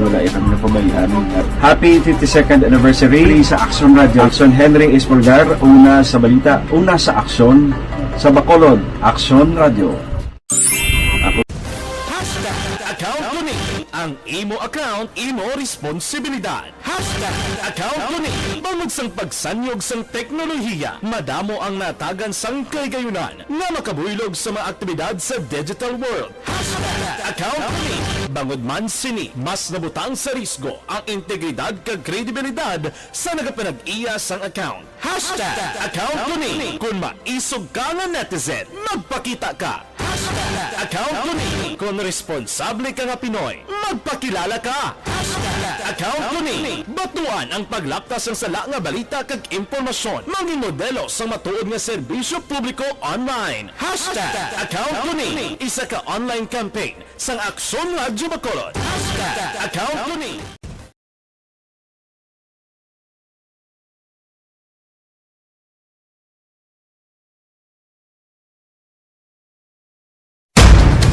wala ya kami napabayaan. Happy fifty-second anniversary sa Action Radio. Action Henry Espolgar, una sa balita, una sa aksyon, sa Bacolod, Action Radio. Ako. Hashtag account ko ni. Ang imo account, imo responsibilidad. Hashtag account ko ni. Bangod sang pagsanyog sang teknolohiya, madamo ang natagan sang kahigayunan nga makabuylog sa mga aktibidad sa digital world. Hashtag account ko ni. Bangod man sini, mas nabutang sa risgo ang integridad kag kredibilidad sa nagapanag-iya sang account. Hashtag account ko ni. Kung maisog ka nga netizen, magpakita ka. Hashtag account ko ni. Kung responsable ka nga Pinoy, magpakilala ka. Hashtag account ko ni. Batuan ang paglaptas sang sala nga balita kag impormasyon. Mangin modelo sang matuod nga serbisyo publiko online. Hashtag account ko ni. Isa ka online campaign sang Aksyon Radyo Bacolod. Hashtag account ko ni.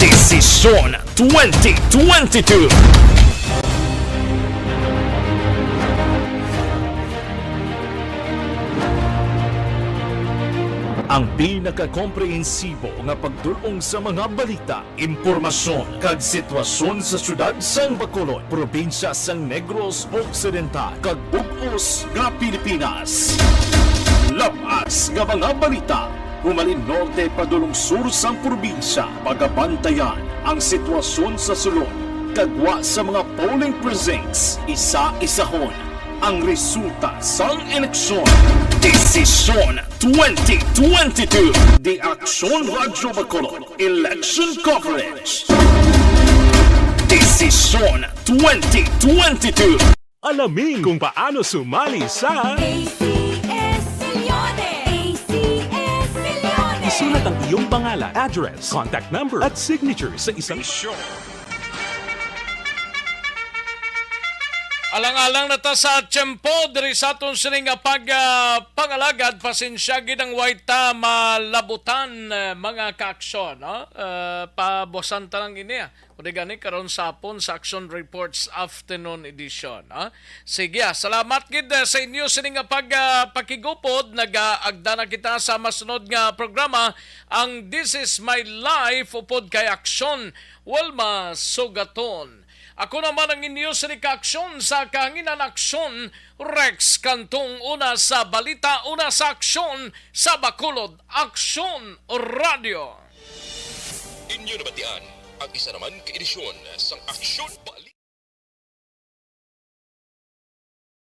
Desisyon twenty twenty-two. Ang pinakakomprehensibo nga pagdul-ong sa mga balita, impormasyon, kag sitwasyon sa siyudad sang Bacolod, probinsya sang Negros Occidental, kag bug-os nga Pilipinas. Labas nga mga balita, humalin norte padulong sur sang probinsya, pagabantayan ang sitwasyon sa sulod, kag gwa sa mga polling precincts, isa-isahon ang resulta sang eleksyon. Desisyon twenty twenty-two. The Aksyon Radyo Bacolod Election Coverage. Desisyon twenty twenty-two. Alamin kung paano sumali sa A C S Misiones. A C S Misiones. Isulat ang iyong pangalan, address, contact number, at signature sa isang Alang-alang na ta sa tiyempo diri sa aton sini nga pag, ah, pangalagad. Pasensya gid ang way ta malabutan, eh, mga kaaksyon, no? Eh, pabuwasan ta lang ini, ah. Kundi gani karon sa hapon sa Action Reports Afternoon Edition, ah. Sige, ah, salamat gid, eh, sa inyo sini nga pag, ah, pakigupod. Nagaagda na kita sa masunod nga programa, ang This Is My Life, upod kay Aksyon Wilma Sugaton. Ako naman ang inyo sini ka Aksyon sa kahanginan, Aksyon Rex Cantong, una sa balita, una sa aksyon sa Bacolod, Aksyon Radio. Inyo nabatian ang isa naman ka edisyon sang Aksyon Balita.